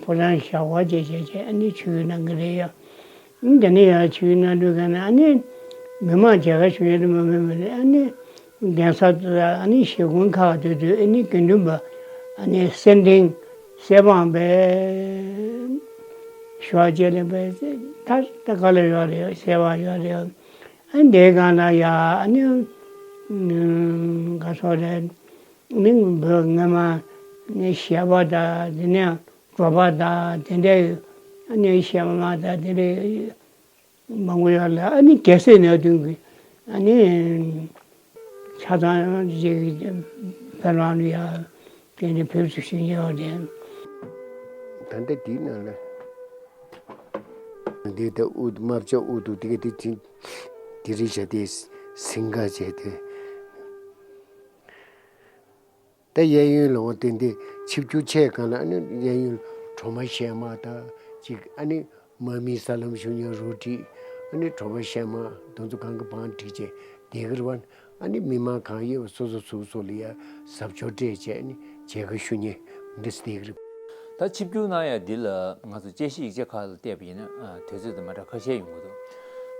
ཕོ་བྲང་ཞབས་སྒོར་བཅས་བྱས་བྱས། ཨ་ནི་ཆིབས་བསྒྱུར་གནང་གི་རེད་ཡ། དེ་ནས་ཡང་ཆིབས་བསྒྱུར་གནང་དུས་ག་ནས་ཨ་ནི་མི་མང་མཇལ་ཁ་ཞུ་ཡ་དེ་མ་མི་མི་རེད། ཨ་ནི་གདན་ས་དེ་ཨ་ནི་ཞལ་གུང་ཁ་དེ་དུས་ཨ་ནི་དགེ་འདུན་པ་ཨ་ནི་སེར་ལྡེང་སེར་པང་པའི་ཞོགས་ཇེ་ལེ་པའི་ད་ད་ག་ལ་ཡོད་རེད། སེར་པང་ཡོད་རེད། ཨ་ནི་དེའི་སྒང་ལ་ཡ་ཨ་ནི་ག་སོགས་རེད། ཨ་ནི་བོད་སྔ་མ་ནི་གཞས་པ་དང་། དེ་ནས་འབྲོག་པ་དང་དེ་འདྲའི་ཨ་ནི་གཞས་མ་དང་དེ་འདྲའི་མང་པོ་ཡོད་ལ། ཨ་ནི་རྒྱལ་སྲས་ནང་བསྟན་གྱི་ཨ་ནི་ཆ་ཚང་ཅིག་བོད་ལྗོངས་ལ་ཡ་དེ་ནས་ཕེབས་བསུ་ཞུ་མཁན་ཡོད་རེད། ད་ལྟ་འདིའི་ནང་ལ་འདི་ལྟ་དབུ་དམར་ཆ་དབུ་དུ་དེ་ག་དེ་ཅིག་དེ་རིགས་བྱས་ཏེ་སིང་ག་བྱས་ཏེ། ད་གཡས་གཡོན་ལ་འོ་དེ་འདི་ཆིབས་བསྒྱུར་ཆེ་གང་ལ་ཨ་ནི་གཡས་གཡོན་གྲོ་མ་བཞད་མ་དང་ཅིག་ཨ་ནི་མ་མི་ས་ལམ་ཞུ་ཉོ་རོ་ཏི་ཨ་ནི་གྲོ་མ་བཞད་མ་དེ་ཚོ་གང་གི་བང་བསྒྲིགས་བྱས་བསྡད་ཀྱི་རེད་པ། ཨ་ནི་མི་མང་གང་ཡོད་པ་སོ་སོ་སོ་སོ་ལ་ཡ་གཟབ་མཆོར་སྤྲས་བྱས་ཨ་ནི་མཇལ་ཁ་ཞུ་ཉེ་འདི་བསྡད་ཀྱི་རེད། ད་ཆིབས་བསྒྱུར་གནང་ཡ་འདི་ལ་ང་ཚོ་དཔྱད་གཞི་ཡིག་ཆ་ཁག་ལ་བལྟས་པ་ཡིན་ན་དུས་ཚོད་དང་མ་འདྲ་ཁ་ཤས་ཡོང་གི་འདུག་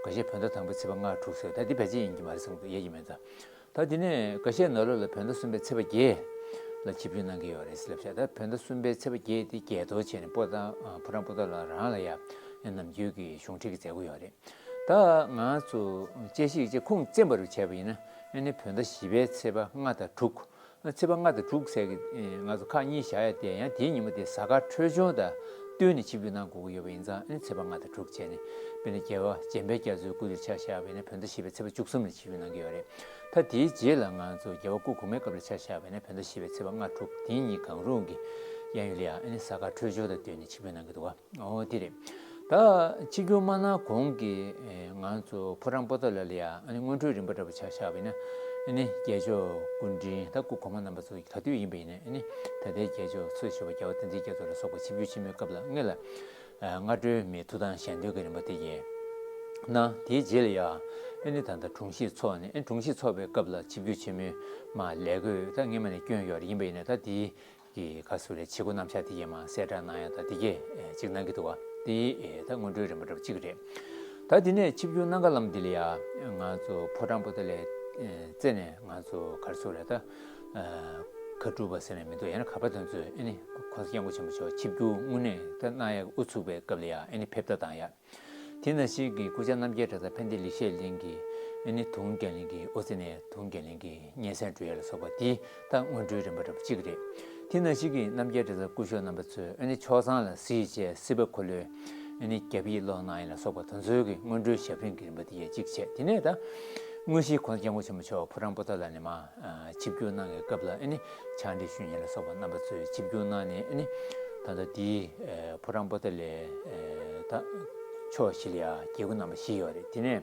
འགའ་ཤས་བོད་ཟླ་དང་པོའི་ཚེས་པ་ལྔ་དྲུག་ཟེར། ད་འདི་བེད་སྤྱད་ཡིན་གྱི་མ་རེད་བསམ་གྱི་འདུག་ཡ་ཡིན་མིན་ད། ད་དེ་ནས་འགའ་ཤས་ནང་ལོགས་ལ་བོད་ཟླ་གསུམ་པའི་ཚེས་པ་བརྒྱད་ལ་ཆིབས་བསྒྱུར་གནང་གི་ཡོད་རེད་ཟེར་ལབ་ཤག་ད་བོད་ཟླ་གསུམ་པའི་ཚེས་པ་བརྒྱད་དེ་རྒྱལ་ཐོ་བྱས་ནས་པོ་ཏཱ་ཕོ་བྲང་པོ་ཏཱ་ལ་རང་ལ་ཡ་ནམ་རྒྱུན་གྱི་གཞུང་འབྲེལ་གྱི་མཛད་སྒོ་ཡོད་རེད། ད་ང་ཚོ་དཔྱད་གཞི་ཡིག་ཆ་ཁུངས་བཙན་པ་རུ་བྱས་པ་ཡིན་ན་ཨ་ནི་བོད་ཟླ་བཞི་པའི་ཚེས་པ་ལྔ་དང་དྲུག་ཚེས་པ་ལྔ་དང་དྲུག་ཟེར་གི་ང་ཚོ་ཁག་གཉིས་བཞག་ཡ་དེ་ཡང་དེའི་ཉིན་མོ་དེ་གཟའ་སྐར་འཕྲོད་སྦྱོར་དང་བསྟུན་ནས་ཆིབས་བསྒྱུར་གནང་དགོས་ཀྱི་ཡོད་པ་ཡིན་ཙང་ཨ་ནི་ཚེས་པ་ལྔ་དང་དྲུག་བྱས་ནས་དཔེར་ན་རྒྱལ་བ་འཇམ་དཔལ་རྒྱ་མཚོའི་སྐུ་དུས་ཆ་བཞག་པ་ཡིན་ན་བོད་ཟླ་བཞི་པའི་ཚེས་པ་བཅུ་གསུམ་ལ་ཆིབས་བསྒྱུར་གནང་གི་ཡོད་རེད། ད་དེའི་རྗེས་ལ་ང་ཚོ་རྒྱལ་བ་སྐུ་གོང་མའི་སྐབས་ལ་ཆ་བཞག་པ་ཡིན་ན་བོད་ཟླ་བཞི་པའི་ཚེས་པ་ལྔ་དྲུག་དེ་གཉིས་གང་རུང་གི་གཡས་གཡོན་ལ་ཡང་ཨ་ནི་གཟའ་སྐར་འཕྲོད་སྦྱོར་དང་བསྟུན་ནས་ཆིབས་བསྒྱུར་གནང་གི་འདུག་བ། ཨོ་དེ་རེད། ད་ཆིབས་བསྒྱུར་མ་གནང་གོང་གི་ཨེ་ང་ཚོ་ཕོ་བྲང་པོ་ཏཱ་ལ་ལ་ཡ་ཨ་ནི་སྔོན་འགྲོའི་རིམ་པ་འདྲ་པོ་ཆ་བཞག་པ་ཡིན་ན་ཨ་ནི་རྒྱལ་མཆོག་སྐུ་ཕྲེང་ད་སྐུ་གོང་མ་རྣམ་པ་ཚོ་ག་དུས་ཡིན་པ་ཡིན་ན་ཨ་ནི་ད་ལྟའི་རྒྱལ་མཆོག་འཚོ་བཞུགས་པ་རྒྱལ་བ་བསྟན་འཛིན་རྒྱ་མཚོ་ལ་སོགས་པ་ཆིབས་བསྒྱུར་ཆེན་མོའི་སྐབས་ལ་སྔོན་ལ་ཨ་སྔ་དྲོའི་མི་ཐུགས་དམ་ཞལ་འདོན་གྱི་རིམ་པ་དེ་ཡིན་ན་དེའི་རྗེས་ལ་ཡ་ཨ་ནི་ད་ལྟ་དྲུང་ཞིག་ཚོགས་ནས་ཨ་ནི་དྲུང་ཞིག་ཚོགས་པའི་སྐབས་ལ་ཆིབས་བསྒྱུར་ཆེན་མོའི་མ་ལས་བགོས་ད་སྔོན་མ་ནས་བསྐྱོན་ཡོད་རེད། ཡིན་པ་ཡིན་ན་ད་དེའི་གི་ག་ཟེར་རེད། བྱེད་སྒོ་རྣམ་གཞག་དེ་གས་མ་གསལ་བསྒྲགས་གནང་ཡ་དང་དེ་གས་ཅིག་གནང་གི་འདུག་བ། དེ་ད་སྔོན་འགྲོའི་རིམ་པ་འདྲ་པོ་ཅིག་རེད། ད་དེ་ནས་ཆིབས་བསྒྱུར་གནང་ག་ལམ་འདི་ལ་ཡ་ང་ཚོ་ཕོ་བྲང་པོ་ཏཱ་ལའི་རྩེ་ནས་ང་ཚོ་ག་ཟེར་རེད། ད་མཁའ་སྤྲུལ་པ་ཟེར་ནས་མི་འདུག་ཡང་ན་ག་པར་དོན་ཚོས་ཨ་ནི་གོང་ས་སྐྱབས་མགོན་ཆེན་པོ་མཆོག་ཆིབས་བསྒྱུར་དངོས་གནས་ད་གནང་ཡ་དབུ་ཚུགས་པའི་སྐབས་ལ་ཡ་ཨ་ནི་ཕེབས་བསྟར་བཏང་ཡ། དེ་ནང་བཞིན་གྱི་སྐུ་བཅར་རྣམ་རྒྱལ་གྲྭ་ཚང་ཕན་བདེ་ལེགས་བཤད་གླིང་གི་ཨ་ནི་དུང་རྒྱལ་གླིང་གི་ཨོ་རྩེ་ནས་དུང་རྒྱལ་གླིང་གི་སྙན་སེང་སྒྲོག་ཡ་ལ་སོགས་པ་དེ་ད་སྔོན་འགྲོའི་རིམ་པ་འདྲ་པོ་གཅིག་རེད། དེ་ནང་བཞིན་གྱི་རྣམ་རྒྱལ་གྲྭ་ཚང་སྐུ་ཞབས་རྣམ་པ་ཚོས་ཨ་ནི་ཆོག་ཚང་ལ་གཟིགས་བྱས་སྲིད་པ་འཁོར་ལོའི་ཨ་ནི་རྒྱ་ཕིབས་ཀློག་གནང་ཡ་ལ་སོགས་པ་དེ་ཚོའི་གི་སྔོན་འགྲོའི་ཞབས་རིམ་གྱི་རིམ་པ་དེ་ཡས་གཅིག་བྱས། དེ་ནས་ད་དངོས་གཞིའི་གོང་ས་སྐྱབས་མགོན་ཆེན་པོ་མཆོག་ཕོ་བྲང་པོ་ཏཱ་ལ་ནས་མར་ཆིབས་བསྒྱུར་གནང་བའི་སྐབས་ལ་ཨ་ནི་ཕྱག་འབྲེལ་ཞུ་མཁན་ལ་སོགས་པ་རྣམ་པ་ཚོས་ཆིབས་བསྒྱུར་གནང་ནས་ཨ་ནི་ད་ལྟ་དེའི་ཕོ་བྲང་པོ་ཏཱ་ལའི་ད་ཕྱོགས་བཞི་ལ་ཡ་རྒྱལ་སྒོ་རྣམ་པ་བཞི་ཡོད་རེད། དེ་ནས་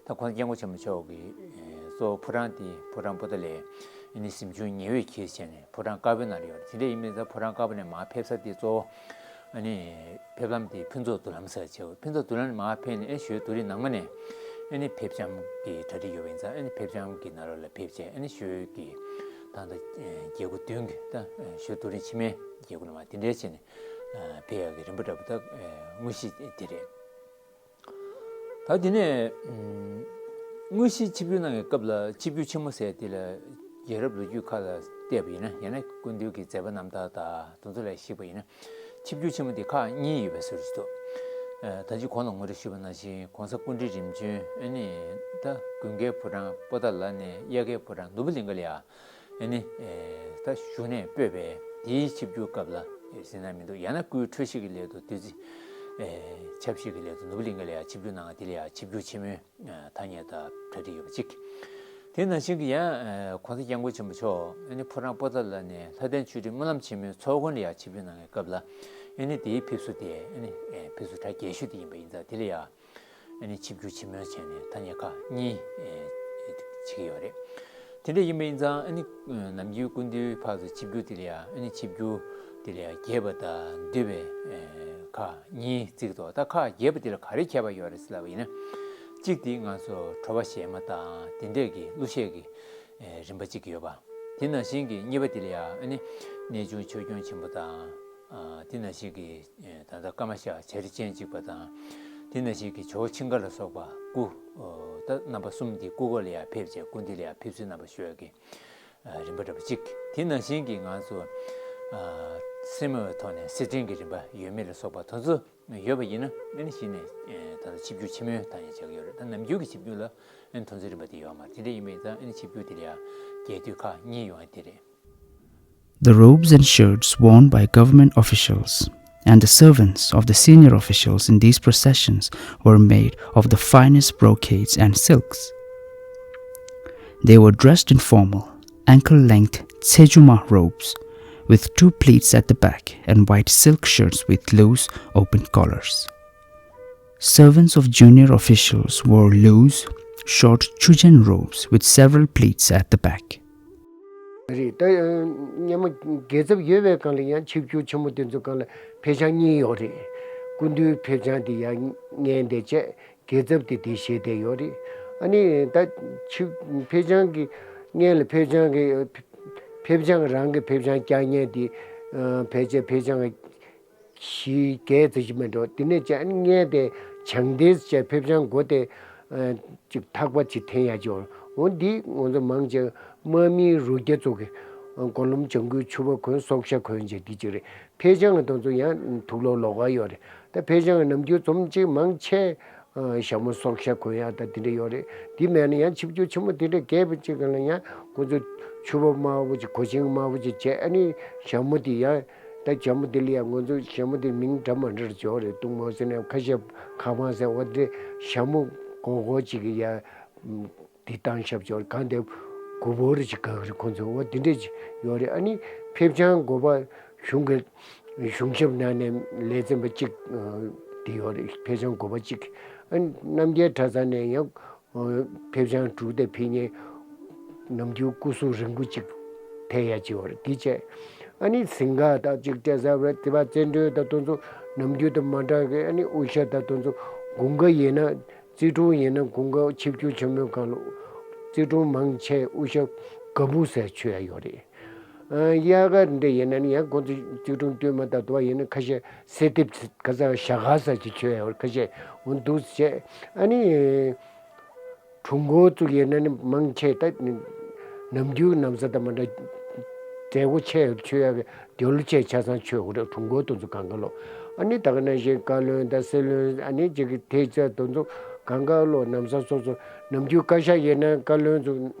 ད་གོང་ས་སྐྱབས་མགོན་ཆེན་པོ་མཆོག་གིས་གཙོ་བོ་ཕོ་བྲང་དེ་ཕོ་བྲང་པོ་ཏཱ་ལའི་ཨ་ནི་གཟིམ་ཆུང་ཉེ་བའི་ཁྱེར་བྱས་ནས་ཕོ་བྲང་དཀར་པོའི་ནང་ལ་ཡོད་རེད། དེ་འདྲ་ཡིན་མིན་ཙང་ཕོ་བྲང་དཀར་པོ་ནས་མར་ཕེབས་ས་དེ་གཙོ་བོ་ཨ་ནི་ཕེབས་ལམ་དེ་ཕུན་ཚོགས་འདུ་ལམ་ཟེར་བྱས། ཕུན་ཚོགས་འདུ་ལམ་ནས་མར་ཕེབས་ནས་ཨེ་ཞོལ་རྡོ་རིང་ནང་མ་ནས་ཨེ་ནི་ཕེབས་བྱམས་ཀྱི་གྲ་སྒྲིག་ཡོད་པ་ཡིན་ཙང་ཨེ་ནི་ཕེབས་བྱམས་ཀྱི་ནང་ལོགས་ལ་ཕེབས་བྱས་ཨེ་ནི་ཞོལ་གྱི་ད་ལྟ་རྒྱལ་སྒོ་མདུན་གྱི་ད་ཞོལ་རྡོ་རིང་ཕྱི་མའི་རྒྱལ་སྒོ་ནས་མར་དེ་འདྲའི་བྱས་ནས་ཕེབས་ཡག་གི་རིམ་པ་འདྲ་པོ་ད་དངོས་གཞི་དེ་རེད། ད་དེ་ནས་དངོས་གཞི་ཆིབས་བསྒྱུར་གནང་བའི་སྐབས་ལ་ཆིབས་བསྒྱུར་ཆེན་མོ་ཟེར་དེ་ལ་རྒྱལ་རབས་ལོ་རྒྱུས་ཁག་ལ་བལྟས་པ་ཡིན་ན་ཡང་ན་སྐུ་མདུན་གྱི་མཛད་པ་རྣམ་ཐར་དང་དེ་ཚོ་ལ་གཞིགས་པ་ཡིན་ན་ཆིབས་བསྒྱུར་ཆེན་མོ་དེ་ཁག་གཉིས་ཡོད་པའི་ཟུར་ཞིག་འདུག་ད་ཅི་གོང་ལ་ངོ་སྤྲོད་ཞུས་པ་ནང་བཞིན་གོང་ས་སྐུ་ཕྲེང་རིམ་བྱོན་ཨ་ནི་ད་དགུན་ཁའི་ཕོ་བྲང་པོ་ཏཱ་ལ་ནས་དབྱར་ཁའི་ཕོ་བྲང་ནོར་བུ་གླིང་ག་ལ་ཡ། ཨ་ནི་ད་བཞུགས་གནས་སྤོས་པའི་དེའི་ཆིབས་བསྒྱུར་སྐབས་ལ་ཟིན་ན་མི་འདུག་ཡང་ན་སྐུའི་འཁྲུལ་ཞིག་གི་སླད་དུ་བདུད་རྩི་ཆབ་བཞེས་ཀྱི་སླད་དུ་ནོར་བུ་གླིང་ག་ལ་ཡ་ཆིབས་བསྒྱུར་གནང་བ་དེ་ལ་ཡ་ཆིབས་བསྒྱུར་ཆེན་མོའི་ཐ་སྙད་དང་གྲ་སྒྲིག་ཡོད་པ་གཅིག་དེ་ནང་བཞིན་གྱི་ཡང་གོང་ས་སྐྱབས་མགོན་ཆེན་པོ་མཆོག་ཨ་ནི་ཕོ་བྲང་པོ་ཏཱ་ལ་ནས་ལྷ་ལྡན་ཆོས་སྒྲོན་སྨོན་ལམ་ཆེན་མོའི་ཚོགས་མགོན་ལ་ཡ་ཆིབས་བསྒྱུར་གནང་བའི་སྐབས་ལ་ཨ་ནི་དེའི་ཕེབས་བསུ་དེ་ཨ་ནི་ཕེབས་བསུ་གྲ་རྒྱས་ཤོས་དེ་ཡིན་པ་ཡིན་ཙང་དེ་ལ་ཡ། ཨ་ནི་ཆིབས་བསྒྱུར་ཆེན་མོ་བྱས་ནས་ཐ་སྙད་ཁག་གཉིས་ཨེ་བྱེད་ཀྱི་ཡོད་རེད། དེ་འདྲ་ཡིན་པ་ཡིན་ཙང་ཨ་ནི་ནམ་རྒྱུན་སྐུ་མདུན་ཕར་ཚུར་ཆིབས་བསྒྱུར་དེ་ལ་ཡང་ཨ་ནི་ཆིབས་བསྒྱུར་དེ་ལ་ཡང་རྒྱས་པ་དང་བསྡུས་པའི་ཨེ་ཁག་གཉིས་བརྩི་གི་འདུག་ད་ཁག་རྒྱས་པ་དེ་ལ་ག་རེ་ཁྱད་པར་ཡོད་རེད་ཟེར་ལབ་པ་ཡིན་ན། གཅིག་དེ་ང་ཚོ་དྲོ་པ་ཞལ་མ་དང་དེ་འདྲས་ཀྱི་གླུ་གཞས་ཀྱི་ཨེ་རིམ་པ་གཅིག་ཡོད་པ། དེ་ནང་བཞིན་གྱི་གཉིས་པ་དེ་ལ་ཡང་ཨ་ནི་གནས་ཆུང་ཆོས་སྐྱོང་ཆེན་པོ་དང་། ཨ་དེ་ནང་བཞིན་གྱི་ཨེ་ད་ལྟ་ཀ་མ་ཤ་བྱ་རི་ཅན་གཅིག་པ་དང་། དེ་ནང་བཞིན་གྱི་ཇོ་བོ་ཆིང་ཀ་ལ་སོགས་པ་སྐུ་ཨོ་ད་རྣམ་པ་གསུམ་འདི་སྐུ་འཁོར་ལ་ཡང་ཕེབས་བྱས་སྐུ་མདུན་ལ་ཡང་ཕེབས་བསུའི་རྣམ་པ་ཞུ་ཡག་གི་ཨ་རིམ་པ་འདྲ་པོ་གཅིག་དེ་ནང་བཞིན་གྱི་ང་ཚོ་ཨ་སེར་མོའི་ཐོག་ནས་སེར་ཕྲེང་གི་རིམ་པ་ཡོད་མེད་ལ་སོགས་པ་དེ་ཚོ་ཡོད་པ་ཡིན་ན་ཨ་ནི་གཞི་ནས་ཨེ་ད་ལྟ་ཆིབས་བསྒྱུར་ཆེན་མོའི་ཐ་སྙད་བྱེད་ཀྱི་ཡོད་རེད། ད་ནམ་རྒྱུན་གྱི་ཆིབས་བསྒྱུར་ལ་ཨ་ནི་དེ་ཚོའི་རིམ་པ་དེ་ཡོད་མ་རེད། དེ་འདྲ་ཡིན་པ་ཡིན་ཙང་ཨ་ནི་ཆིབས་བསྒྱུར་དེ་ལ་ཡང་རྒྱས་བསྡུས་ཁག་གཉིས་ཡོང་ཡ་དེ་རེད། The robes and shirts worn by government officials and the servants of the senior officials in these processions were made of the finest brocades and silks. They were dressed in formal, ankle-length tsejuma robes with two pleats at the back and white silk shirts with loose, open collars. Servants of junior officials wore loose, short chujen robes with several pleats at the back. རེད། ད་སྔོན་མ་རྒྱལ་ཚབ་ཡོད་པའི་སྒང་ལ་ཡང་ཆིབས་བསྒྱུར་ཆེན་མོ་དེ་ཚོའི་སྒང་ལ་ཕེབས་བྱང་གཉིས་ཡོད་རེད། སྐུ་མདུན་ཕེབས་བྱང་དེ་ཡང་སྔོན་དེ་བྱས། རྒྱལ་ཚབ་དེ་དེ་བཞེས་བསྡད་ཡོད་རེད། ཨ་ནི་ད་ཆིབས་ཕེབས་བྱང་གི་སྔོན་ལ་ཕེབས་བྱང་གི་ཕེབས་བྱང་རང་གི་ཕེབས་བྱང་བཀྱག་ཉལ་དེ་ཕལ་ཆེར་ཕེབས་བྱང་བཞི་བརྒྱད་ཙམ་ཞིག་མེད་འགྲོ། དེ་ནས་ཅང་ངས་དེ་བྱང་དེ་ཅེས་ཕེབས་བྱང་སྒོ་དེ་ཅིག་ཐག་པ་ཅིག་འཐེན་ཡ་ཅིག་འོ་འདི་ང་ཚོ་མང་ཆེ་དམག་མི་རུ་རྒྱ་ཚོ་གི་གོ་ལོམ་ལྗང་གུའི་ཕྱུ་པ་གོན་སྲོག་ཤ་གོན་བྱས་འདི་ཅིག་རེད། ཕེབས་བྱང་དེ་ཚོ་ཡང་དུག་ལོག་ལོག་ག་ཡོད་རེད། ད་ཕེབས་བྱང་ནམ་རྒྱུན་འཛོམས་ཅིག་མང་ཆེ་ཞྭ་མོ་སྲོག་ཤ་གོན་ཡ་ད་དེ་འདྲ་ཡོད་རེད། དེ་མེད་ན་ཡང་ཆིབས་བསྒྱུར་ཆེན་མོ་དེ་འདྲ་རྒྱས་པ་ཅིག་ག་ལ་ཡང་ཁོ་ཚོ་ ཕྱུ་པ་དམར་པོ་ཅིག་གོ་ཆེན་དམར་པོ་ཅིག་བྱས། ཨ་ནི་ཞྭ་མོ་དེ་ཡང་ད་ཞྭ་མོ་དེ་ལ་ཡང་ང་ཚོ་ཞྭ་མོ་དེ་མིང་འདྲ་མི་འདྲ་བྱས་པ་རེད། གཏུམ་མོ་ཟེར་ནས་ཁ་ཤས་ཁ་པར་ཟེར། འོ་དེ་ཞྭ་མོ་སྒོར་སྒོར་ཅིག་གི་ཡང་དེ་བཏང་ཤག་བྱས་པ་རེད། གང་དེ་དགུ་པོ་རེ་ཅིག་ག་གི་རེད། ཁོང་ཚོ་འོ་དེ་འདྲས་ཅིག་ཡོད་རེད། ཨ་ནི་ཕེབས་བྱང་འགོ་པ་གཞུང་གི་གཞུང་ཞབས་ནང་ནས་ལས་ཚན་པ་གཅིག་དེ་ཡོད་རེད། ཕེབས་བྱང་འགོ་པ་གཅིག་ཨ་ནི་རྣམ་རྒྱལ་གྲྭ་ཚང་ནས་ཡང་ཕེབས་བྱང་དྲུག་དེ་ཕེབས་མཁན་ནམ་རྒྱུན་སྐུ་གཟུགས་རིང་པོ་ཅིག་ཕེབས་ཡ་ཅིག་ཡོད་རེད། དེ་བྱས་ཨ་ནི་གཟིམ་ཁང་དང་ཅིག་སྤྲད་ས་རེད། དེ་བ་བཙན་སྒྲོལ་དང་དེ་ཚོ་ནམ་རྒྱུན་དང་མ་འདྲ་གི། ཨ་ནི་དབུ་ཞྭ་དང་དེ་ཚོ་དགུན་ཁ་ཡིན་ན་བརྩེ་དུང་ཡིན་ན་དགུན་ཁ་ཆིབས་བསྒྱུར་ཆེན་མོའི་སྒང་ལ་བརྩེ་དུང་མང་ཆེ་དབུ་ཞྭ་ག་བུ་ཟེར་མཆོད་ཡ་ཡོད་རེད། ཨ་དབྱར་ཁ་འདྲ་ཡིན་ན་ནི་ཡང་ཁོང་ཚོ་བརྩེ་དུང་སྟོན་མ་དང་དུ་བ་ཡིན་ན་ཁ་ཤས་གསེར་ཐེབས་ཁ་ས་ཞྭ་ག་ས་ཅིག་མཆོད་ཡ་ཡོད་རེད། ཁ་ཤས་འོ་འདུག་བྱས། ཨ་ནི་གྲུབ་འགོ་ཚོ་ཡིན་ན་ནི་མང་ཆེ་ད་ནམ་རྒྱུན་ན་བཟའ་ཟླ་མ་འདྲ་མཛད་སྒོ་ཆེ་མཆོད་ཡ་གི་དེ་ལོ་ཆེ་ཆ་ཚང་མཆོད་དགོས་རེད། གྲུབ་འགོ་དེ་ཚོ་སྒང་ག་ལོ། ཨ་ནི་ད་ག་ནང་བཞིན་བཀའ་བློན་དང་སྲིད་བློན་ཨ་ནི་ཅིག་གི་དེ་ཚོ་དེ་ཚོ་སྒང་ག་ལོ། ན་བཟའ་སོ་སོ་ནམ་རྒྱུན་བཀའ་ཤག་ཡིན་ན་བཀའ་བློན་ཚོ་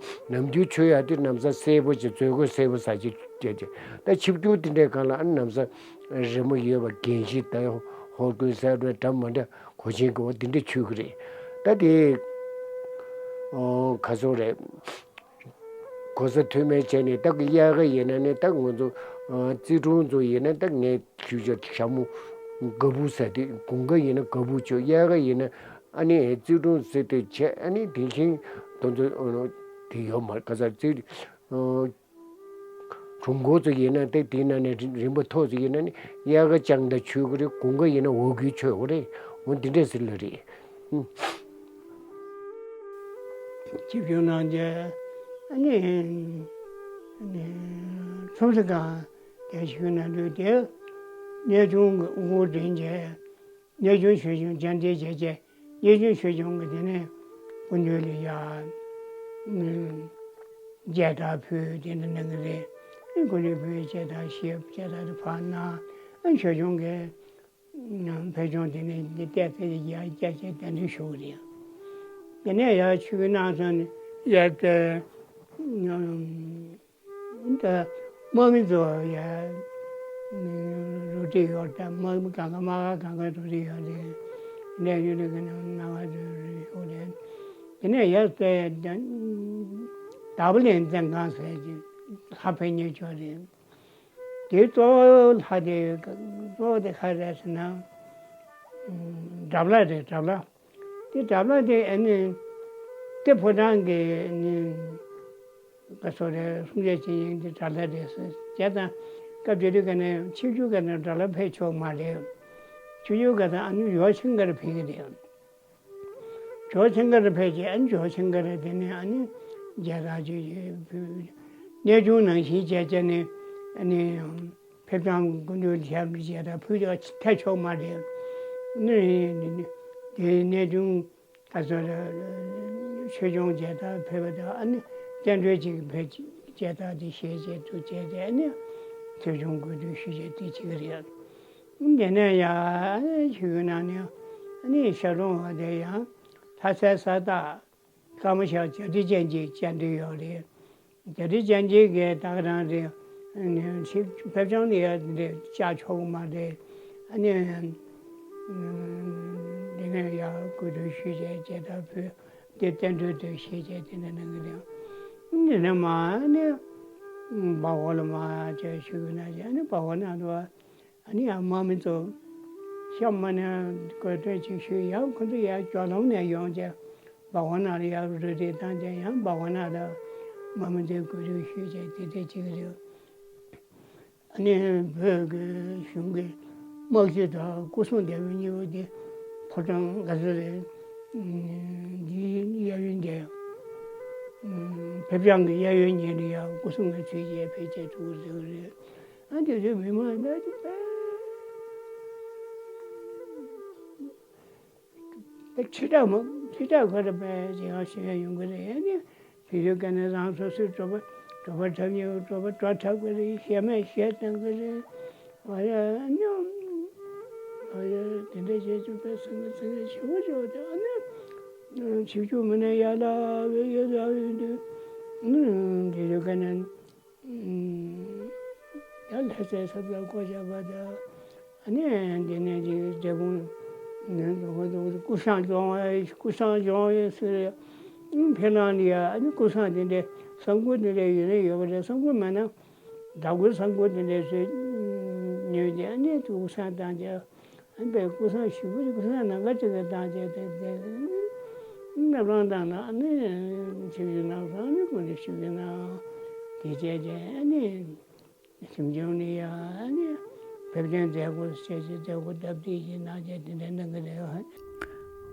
ནམ་རྒྱུན་མཆོད་ཡ་དེ་ན་བཟའ་སེར་པོ་ཅིག་མཛོད་གོས་སེར་པོ་ཟ་ཅིག་སྤྲད་ཅིག་ད་ཆིབས་བསྒྱུར་དེ་འདྲའི་སྒང་ལ་ཨ་ནི་ན་བཟའ་རི་མོ་ཡོད་པ་རྒྱན་ཆ་དང་ཧོར་གོས་ཟེར་བ་འདྲ་མ་འདྲ་གོས་ཆེན་གོས་འདི་འདྲ་མཆོད་གི་རེད། ད་དེ་ཨོ་ག་ཚོད་རེད། གོ་ས་མཐོ་དམན་བྱས་ནས་ད་གི་དབྱར་ཁ་ཡིན་ན་ནི་ད་ང་ཚོ་ཨ་བརྩེ་དུང་ཚོ་ཡིན་ན་ད་ངས་ཞུ་བྱ་ཞྭ་མོ་ག་བུ་ཟེར་དེ། དགུན་ཁ་ཡིན་ན་ག་བུ་མཆོད། དབྱར་ཁ་ཡིན་ན་ཨ་ནི་བརྩེ་དུང་ཟེར་དེ་བྱས། ཨ་ནི་དེ་བཞིན་དེ་ཚོ་ཨ་དེ་ཡོད་མ་རེད། ག་ས་བརྩེ་ཨ་གྲུབ་འགོ་ཚོ་ཡིན་ན་དེ་དེའི་ནང་ནས་རིམ་པ་མཐོ་ཚོ་ཡིན་ན་ནི་དབྱར་ཁ་བཅིངས་ད་མཆོད་གི་རེད། དགུན་ཁ་ཡིན་ན་འོ་སྐོལ་མཆོད་གི་རེད། འོ་འདི་འདྲས་ཟེར་ལ་རེད། ཆིབས་བསྒྱུར་གནང་རྗེས་ཨ་ནི་ཨ་ནི་ཁྲོམ་ས་སྒང་དེ་ཞུགས་གནང་དུས་དེ་གནས་ཆུང་གི་དབུ་འགོ་འདྲེན་རྗེས། གནས་ཆུང་ཆོས་སྐྱོང་བཅར་འདྲི་བྱས་རྗེས། གནས་ཆུང་ཆོས་སྐྱོང་གི་དེ་ནས་སྐུ་མདུན་ལ་ཡ་མཇལ་དར་ཕུལ། དེ་འདྲ་གནང་གི་རེད། སྐུ་མདུན་ཕུལ་མཇལ་དར་བཞེས། མཇལ་དར་དེ་ཕར་གནང་། ཨ་ཆོས་སྐྱོང་གི་ཕེབས་ཆུང་དེ་ནས་འདི་བལྟས་ཚེ་ཡར་བསྐྱར་བཅར་གདན་འདྲེན་ཞུ་གི་རེད། དེ་ནས་ཡར་ཆིབས་བསྒྱུར་གནང་སོང་ནས་ཡར་བལྟས། ད་དམག་མི་ཚོ་ཡར་རུ་སྒྲིག་ཡོད་རེད། དམག་མི་གང་ག་དམག་སྒར་གང་ག་རུ་སྒྲིག་ཡོད་རེད། གནས་ཡུལ་ལ་ག་ནང་ནང་བ་རུ་ཡོད་རེད། དེ་ནས་ཡར་བལྟས། ད་བར་ལྷན་རྩེ་སྒང་ཟེར་གྱི་ལྷ་ཕེབས་མཁན་ཅིག་ཡོད་རེད། དེའི་གཙོ་བོ་ལྷ་དེ་གཙོ་བོ་དེ་ག་རེ་རེད་ཟེར་ན། ཨ་དགྲ་བླ་རེད། དགྲ་བླ། དེ་དགྲ་བླ་དེ་ཨ་ནི་ཏི་ཕོ་བྲང་གི་ཨ་ནི་ག་ཚོད་རེད། སུམ་བརྒྱ་ཅན་ཡིན། དེ་དགྲ་བླ་རེད་ཟེར། བྱས་ཙང་སྐབས་དེ་དུས་ག་ནས་ཆིབས་བསྒྱུར་ག་ནས་དགྲ་བླ་ཕེབས་ཆོག་མ་རེད། ཆིབས་བསྒྱུར་ག་ད་ཨ་ནི་ཇོ་བོ་ཆེན་དཀར་ཕེབས་ཀྱི་རེད། ཇོ་བོ་ཆེན་དཀར་ཕེབས་རྗེས་ཨ་ནི་ཇོ་བོ་ཆེན་དཀར་དེ་ནས་ཨ་ནི་མཇལ་དར་ཅིག་ཕུལ། གནས་ཆུང་ནང་བཞིན་བྱས་བྱས་ནས་ཨ་ནི་ཕེབས་བྱང་སྐུ་མདུན་ལ་ཞབས་མཇལ་དར་ཕུལ་ཡ་ཐལ་ཆོག་མ་རེད། ཨ་ནི་དེ་གནས་ཆུང་ཨ་ཚོ་ཆོས་སྐྱོང་མཇལ་དར་ཕེབས་པ་དང་ཨ་ནི་བསྟན་སྒྲོལ་གཅིག་ཕེབས། མཇལ་དར་དེ་བཞེས་བྱས་འདུག་བྱས་ཏེ་ཨ་ནི་ཆོས་སྐྱོང་གོ་སྒྲིག་ཞུས་བྱས་དེ་བྱེད་ཀྱི་རེད། དེ་ནས་ཡང་ཆིབས་བསྒྱུར་གནང་ནས་ཨ་ནི་ཞབས་དྲུང་བ་དེ་ཡང་ལྷ་སའི་ས་སྟག་ཀརྨ་ཤག་བྱ་ཁྲི་ཅན་གྱིས་བཅར་འདྲི་ཡོད་རེད། བྱ་ཁྲི་ཅན་གྱིས་གི་ད་ག་རང་རེད། ཕེབས་བྱང་ལ་ཡ་འདི་བཅར་ཆོག་གི་མ་རེད། ཨ་ནི་འདི་ནས་ཡ་གོ་སྒྲིག་ཞུས་བྱས་མཇལ་དར་ཕུལ། དེ་བསྟན་སྒྲོལ་དེ་བཞེས་བྱས་དེ་འདྲ་གནང་གི་རེད། འདི་ནས་མ་ཨ་ནི་སྦག་སྦག་ལ་མ་བཅར་ཞུ་གི་ན་བྱས། ཨ་ནི་སྦག་སྦག་ནང་དུ་ཨ་ནི་ཡང་དམག་མི་ཚོ་ཤམ་མ་ནས་གོ་ཐོས་ཅིག་ཞུས། ཡང་ཁོ་ཚོ་ཡར་ཇོ་ནང་ནས་ཡོང་བྱས་སྦག་སྦག་ནང་ལ་ཡར་རུ་སྒྲིག་བཏང་བྱས་ཡང་སྦག་སྦག་ནང་ལ་དམག་མི་ཚོས་གོ་སྒྲིག་ཞུས་བྱས་དེ་འདྲ་བྱེད་ཀྱི་རེད། ཨ་ནི་བོད་ཀྱི་གཞུང་གི་དམག་སྤྱི་དང་སྐུ་སྲུང་སྡེ་དཔོན་གཉིས་པོ་དེ་ཕོ་བྲང་ག་ཚོད་རེད། འདིའི་གཡས་གཡོན་དེ་ཕེབས་བྱང་གི་གཡས་གཡོན་གཉིས་ལ་ཡང་སྐུ་སྲུང་གི་ཚུལ་གྱིས་ཕེབས་བྱས་འདུག་ཟེར་གི་རེད། ཨ་དེ་ཚོའི་མི་མང་ད་ཅིག་ད་ཁྲི་ཕྲག་མང་ཁྲི་ཕྲག་ག་རེ་བས་ཅིག་ཡང་ཞེ་ཡོང་གི་རེད། ཨ་ནི་དེ་དུས་ཀ་ནས་རང་སོ་སོའི་གྲོད་པ་གྲོད་པ་འཁྲབ་མཁན་གྲོད་པ་བྲོ་འཁྲབ་གི་རེད། གཞས་མ་གཞས་བཏང་གི་རེད། ཨ་ཡ་ཨ་ནི་ཨ་ཡ་དེ་འདྲ་བྱས་ཅིག་བས་སེམས་ཀྱི་སེམས་ཀྱི་ཞེ་པོ་ཅིག་ཡོད་དེ། ཨ་ནི་ཆིབས་བསྒྱུར་མི་སྣ་ཡར་ལ་བས་ཡར་ལ་བས་དུས་ ནི་འདི་ཡོད་ག་ནས། ད་ལྷ་སའི་ས་བབ་བསྐོ་བཞག་པ་དང་། ཨ་ནི་འདི་ནས་ཀྱི་འབྲས་སྤུངས་ནས་ཀུ་ཤངས་ལྗོངས་ཀུ་ཤངས་ལྗོངས་ཟེར། ཕེབས་ལམ་ལ་ཡ་ཨ་ནི་ཀུ་ཤངས་དེ་འདྲའི་ས་འགུལ་དེ་འདྲའི་ཡོད་ན་ཡོད་པ་རེད། ས་འགུལ་མེད་ན་ཟླ་སྒོའི་ས་འགུལ་དེ་འདྲའི་ཚོས་ཉོས་ཏེ། ཨ་ནི་ཀུ་ཤངས་བཏང་རྗེས། ཨ་ནི་ཀུ་ཤངས་ཞིབ་པོ་ཀུ་ཤངས་ནམ་མཁའ་ཅིག་ཏུ་བཏང་བྱས་ཏེ། དེ་ནི་རྣམ་རང་དང་ནི་ཨ་ནི་ཆིབས་བསྒྱུར་གནང་སོང་། ཨ་ནི་སྐུ་མདུན་ཆིབས་བསྒྱུར་གནང་། དེ་བྱས་རྗེས་ཨ་ནི་ཁྲིམས་སྐྱོང་ནས་ཡང་ཨ་ནི་ཕེབས་བསྟན་མཛད་སྒོ་བྱས་རྗེས་མཛད་སྒོ་སྟབས་བདེ་ཞིག་གནང་རྗེས་དེ་འདྲ་གནང་གི་རེད།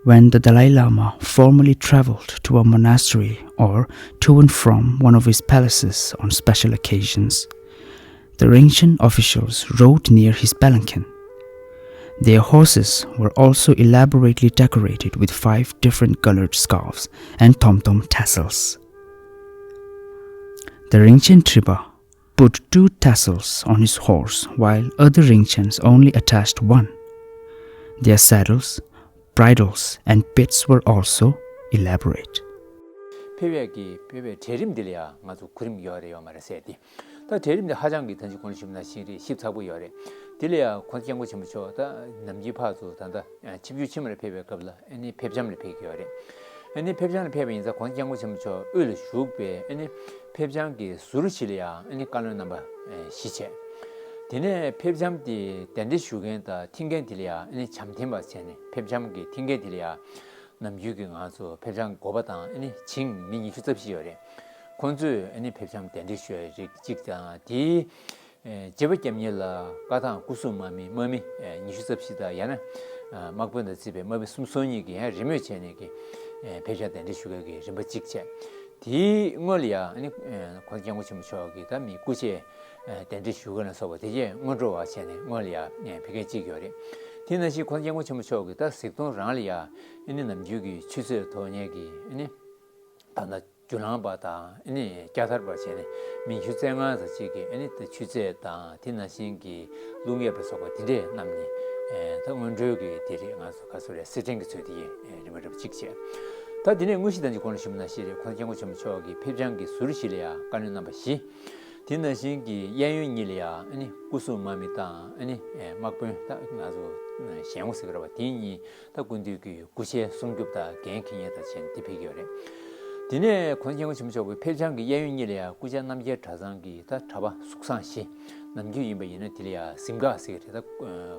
When the Dalai Lama formally traveled to a monastery or to and from one of his palaces on special occasions, the Rinchen officials rode near his palanquin. Their horses were also elaborately decorated with five different colored scarves and tomtom tassels. The Rinchen Tripur put two tassels on his horse, while other Rinchens only attached one. Their saddles, bridles, and bits were also elaborate. ཕེབས་ཡས་ཀྱི་ཕེབས་པའི་གྲལ་རིམ་འདི་ལ་ཡང་ང་ཚོ་གོ་རིམ་ཡོད་རེད་ཡོད་མ་རེད་ཟེར་ཏེ། ད་གྲལ་རིམ་འདི་ཧ་ཅང་གི་ད་ཅི་གོང་ཞིབ་ན་ཤེས་རེད། ཞིབ་ཚགས་པོ་ཡོད་རེད། དེ་ལ་ཡང་གོང་ས་སྐྱབས་མགོན་ཆེན་པོ་མཆོག་ད་ནམ་རྒྱུན་ཕར་ཚུར་ད་ལྟ་ཆིབས་བསྒྱུར་ཕྱི་མར་ཕེབས་པའི་སྐབས་ལ་ཨ་ནི་ཕེབས་བྱམས་ལ་ཕེབས་ཀྱི་ཡོད་རེད། ཨ་ནི་ཕེབས་བྱམས་ལ་ཕེབས་པ་ཡིན་ཙང་གོང་ས་སྐྱབས་མགོན་ཆེན་པོ་མཆོག་དབུས་ལ་བཞུགས་པའི་ཨ་ནི་ཕེབས་བྱམས་ཀྱི་ཟུར་ཞིག་ལ་ཡང་ཨ་ནི་བཀའ་བློན་རྣམ་པ་བཞི་བྱས། དེ་ནས་ཕེབས་བྱམས་དེ་གདན་འདྲེན་ཞུ་མཁན་དང་མཐུན་མཁན་དེ་ལ་ཡང་ཨ་ནི་བྱམས་མཐུན་པ་བྱས་ནས། ཕེབས་བྱམས་ཀྱི་མཐུན་རྐྱེན་དེ་ལ་ཡང་ནམ་རྒྱུན་གྱི་ང་ཚོ་ཕེབས་བྱམས་འགོ་པ་དང་ཨ་ནི་བྱིངས་མི་ཉི་ཤུ་རྩ་བཞི་ཡོད་རེད། ཁོང་ཚོས་ཨ་ནི་ཕེབས་བྱམས་གདན་འདྲེན་ཞུ་ཡ་རིགས་གཅིག་དང་། དེའི་ཨེ་རྗེ་པ་སྐྱབས་གཉེར་ལ་བཀའ་ཐང་སྐུ་སྲུང་དམག་མི་དམག་མི་ཨེ་ཉི་ཤུ་རྩ་བཞི་དང་། ཡང་ན་ཨ་དམག་དཔོན་དང་བརྩིས་པའི་དམག་མི་སུམ་ཅུ་སོ་གཉིས་ཀྱིས་ཡང་རེས་མོས་བྱས་ནས་ཀྱི་ཨེ་ཕེབས་བྱམས་གདན་འདྲེན་ཞུ་མཁན་གྱི་རིམ་པ་གཅིག་བྱས། དེའི་སྔོན་ལ་ཡང་ཨ་ནི་ཨེ་གོང་ས་སྐྱབས་མགོན་ཆེན་པོ་མཆོག་གིས་ད་མི་སྐུ་མཆེད་ཨེ་གདན་འདྲེན་ཞུ་མཁན་ལ་སོགས་པ་དེ་བཞིན་སྔོན་འགྲོ་བ་བྱས་ནས་སྔོན་ལ་ཡང་ཨེ་ཕེབས་མཁན་གཅིག་ཡོད་རེད། དེ་ནང་བཞིན་གོང་ས་སྐྱབས་མགོན་ཆེན་པོ་མཆོག་གིས་ད་གཟིགས་མཐོང་རང་ལ་ཡང་ཨ་ནི་ནམ་རྒྱུན་གྱི་ཆུ་ཚོད་ཐོག་ཉལ་གྱི་ཨ་ནི་ད་ལྟ་བསྒྱུར་བླངས་པ་དང་ཨ་ནི་སྐྱ་ཐར་པ་བྱས་ནས་མི་ཉི་ཤུ་རྩ་ལྔ་ཙམ་ཅིག་གིས་ཨ་ནི་ད་ཆུ་ཚོད་དང་། དེ་ནང་བཞིན་གྱི་རླུང་གཡབ་པ་སོགས་པ་དེ་འདྲས་བསྣམས་ནས་ཨེ་ད་སྔོན་འགྲོའི་གི་དེ་རིགས་ང་ཚོ་ག་ཚོད་རེད། སེར་ཕྲེང་གི་ཚོས་དེ་ཡིན། ཨེ་རིམ་པ་རིམ་པ་གཅིག་བྱས། ད་དེ་ནས་དངོས་གཞི་ད་ཅི་གོང་ལ་ཞུས་པ་ནང་བཞིན་རེད། གོང་ས་སྐྱབས་མགོན་ཆེན་པོ་མཆོག་གིས་ཕེབས་བྱམས་ཀྱི་ཟུར་བཞི་ལ་ཡང་བཀའ་བློན་རྣམ་པ་བཞི། དེ་ནང་བཞིན་གྱི་གཡས་གཡོན་གཉིས་ལ་ཡང་ཨ་ནི་སྐུ་སྲུང་དམག་མི་དང་། ཨ་ནི་ཨེ་དམག་དཔོན་ད་ང་ཚོ་ཞལ་ངོ་ཟེར་གི་རེད་པ། དེ་གཉིས་ད་སྐུ་མདུན་གྱི་སྐུ་ཕྱྭའི་སྲུང་སྐྱོབ་དང་འགན་འཁྱེར་མཁན་དང་བྱས་ནས་དེ་ཕེབས་ཀྱི་ཡོད་རེད། དེ་ནས་གོང་ས་སྐྱབས་མགོན་ཆེན་པོ་མཆོག་གིས་ཕེབས་བྱམས་ཀྱི་གཡས་གཡོན་གཉིས་ལ་ཡང་སྐུ་བཅར་རྣམ་རྒྱལ་གྲྭ་ཚང་གི་ད་གྲྭ་པ་སྐུ་སྲུང་བཞི། ནམ་རྒྱུན་ཡིན་པ་ཡིན་ན་དེ་ལ་ཡང་གཟིམ་འགག་ཟེར་གི་རེད། ད་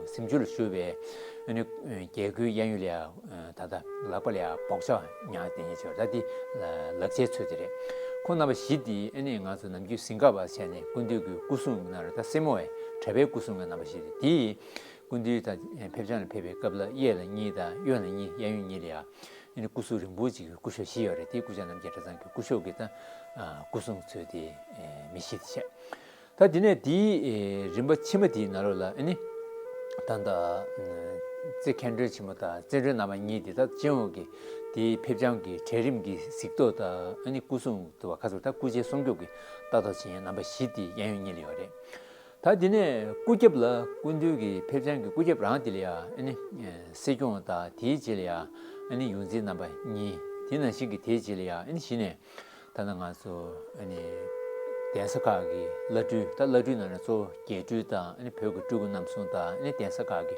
གཟིམ་ཆུང་ལ་བཞུགས་པའི་ཨ་ནི་རྒྱལ་སྒོའི་གཡས་གཡོན་ལ་ཡང་ད་ལྟ་ལག་པ་ལ་ཡང་སྦོག་ཆ་ཉར་བསྡད་མཁན་ཅིག་ཡོད་རེད། ད་དེ་ལག་ཆའི་ཚོས་དེ་རེད། ཁོང་རྣམ་པ་བཞི་དེ་ཨ་ནི་ང་ཚོ་ནམ་རྒྱུན་གཟིམ་འགག་པ་བྱས་ནས་སྐུ་མདུན་གྱི་སྐུ་སྲུང་གི་ནང་རེད། ད་སེར་མོ་བའི་གྲྭ་པའི་སྐུ་སྲུང་གི་རྣམ་པ་བཞི་དེ། དེ་སྐུ་མདུན་ད་ཕེབས་བྱམས་ལ་ཕེབས་པའི་སྐབས་ལ་གཡས་ལ་གཉིས་དང་གཡོན་ལ་གཉིས། གཡས་གཡོན་གཉིས་ལ་ཡང་ཨ་ནི་སྐུ་གཟུགས་རིང་པོ་ཅིག་གི་སྐུ་ཞབས་བཞི་ཡོད་རེད། དེ་སྐུ་བཅར་རྣམ་རྒྱལ་གྲྭ་ཚང་གི་སྐུ་ཞབས་ཀྱི་ད་སྐུ་སྲུང་ཚོས་དེ་མི་བཞི་དེ་བྱས། ད་དེ་ནས་དེའི་རིམ་པ་ཕྱི་མ་དེའི་ནང་ལོགས་ལ་ཨ་ནི་ད་ད་རྩེ་མཁན་སྤྲུལ་ཆེན་མོ་དང་རྩེ་མགྲོན་རྣམ་པ་གཉིས་དེ་ད་སྤྱི་ཡོངས་ཀྱི་དེའི་ཕེབས་བྱམས་ཀྱི་གྲལ་རིམ་གྱི་གཟིགས་རྟོག་དང་། ཨ་ནི་སྐུ་སྲུང་དུ་བ་ཁ་ཚུར་ད་སྐུ་མཆེད་སྲུང་སྐྱོབ་ཀྱི་ལྟ་རྟོག་བྱེད་མཁན་རྣམ་པ་བཞི་དེ་གཡས་གཡོན་གཉིས་ལ་ཡོད་རེད། ད་དེ་ནས་སྐུ་རྒྱབ་ལ་སྐུ་མདུན་གྱི་ཕེབས་བྱམས་ཀྱི་སྐུ་རྒྱབ་རང་དེ་ལ་ཡང་ཨ་ནི་སྲིད་སྐྱོང་དང་། དེའི་རྗེས་ལ་ཡང་ཨ་ནི་ཡོངས་འཛིན་རྣམ་པ་གཉིས། དེ་ནང་བཞིན་གྱི་དེའི་རྗེས་ལ་ཡང་ཨ་ནི་གཞི་ནས་ད་ནང་ང་ཚོ་ཨ་ནི་གདན་ས་ཁག་གི་བླ་སྤྲུལ། ད་བླ་སྤྲུལ་ནང་ནས་གཙོ་བོ་རྒྱས་སྤྲུལ་དང་། ཨ་ནི་བོད་ཀྱི་སྤྲུལ་སྐུ་རྣམ་གསུམ་དང་། ཨ་ནི་གདན་ས་ཁག་གི་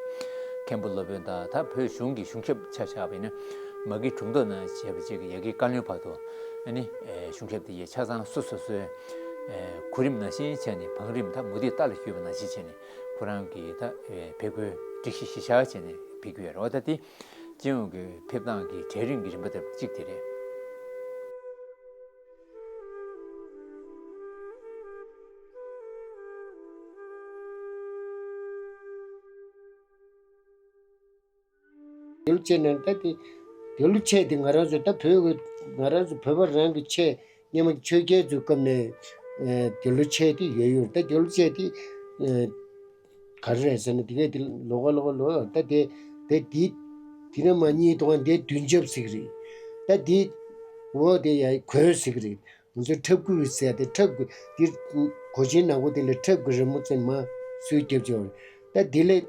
མཁན་པོ་སློབ་དཔོན་དང་། ད་བོད་གཞུང་གི་གཞུང་ཞབས་ཆ་བཞག་པ་ཡིན་ན་མ་གི་དྲུང་ཐོག་ནས་བྱས་པ་བཅས་ཀྱི་ཡ་གི་བཀའ་བློན་བར་དུ་ཨ་ནི་གཞུང་ཞབས་དེ་ཡི་ཆ་ཚང་སོ་སོ་སོའི་གོ་རིམ་ནང་བཞིན་བྱས་ནས། བང་རིམ་ད་མུ་ཏིག་རྟ་ལ་བཞུད་པ་ནང་བཞིན་བྱས་ནས་ཁོ་རང་གི་ད་ཕེབས་སྒོའི་སྒྲིག་གཞི་གཞི་བཞག་བྱས་ནས་ཕེབས་ཀྱི་ཡོད་རེད། འོ་ད་དེ་སྤྱི་ཡོངས་ཀྱི་ཕེབས་སྟངས་ཀྱི་གྲལ་རིམ་གྱི་རིམ་པ་དེ་གཅིག་དེ་རེད། དེ་ལུ་བྱས་ནས་ད་དེ་དེ་ལུ་ཆས་དེ་ང་རང་ཚོ་ད་བོད་ཀྱི་ང་རང་ཚོ་བོད་པ་རང་གི་ཆས། སྔོན་མ་ཆོས་རྒྱལ་ཚོའི་སྐབས་ནས་ཨེ་དེ་ལུ་ཆས་དེ་ཡོད་ཡོད། ད་དེ་ལུ་ཆས་དེ་ཨེ་ག་རེ་རེད་ཟེར་ན། དེ་གས་དེ་ལོགས་ཀ་ལོགས་ཀ་ལོགས་ད་དེ་དེ་དེ་དེ་ནས་མར་གཉིས་གཏོང་བ་དེ་མདུན་ཆབ་ཟེར་གི་རེད། ད་དེ་འོག་དེ་ཡ་གོས་ཟེར་གི་རེད། ང་ཚོ་ཁྲབ་སྐུད་ཟེར་ཏེ། ཁྲབ་སྐུད་དེ་གོས་ཆེན་ནག་པོ་དེ་ལ་ཁྲབ་སྐུད་རིང་མོ་ཙམ་མར་སུས་རྒྱབ་ཀྱི་ཡོད་རེད། ད་དེ་ལས་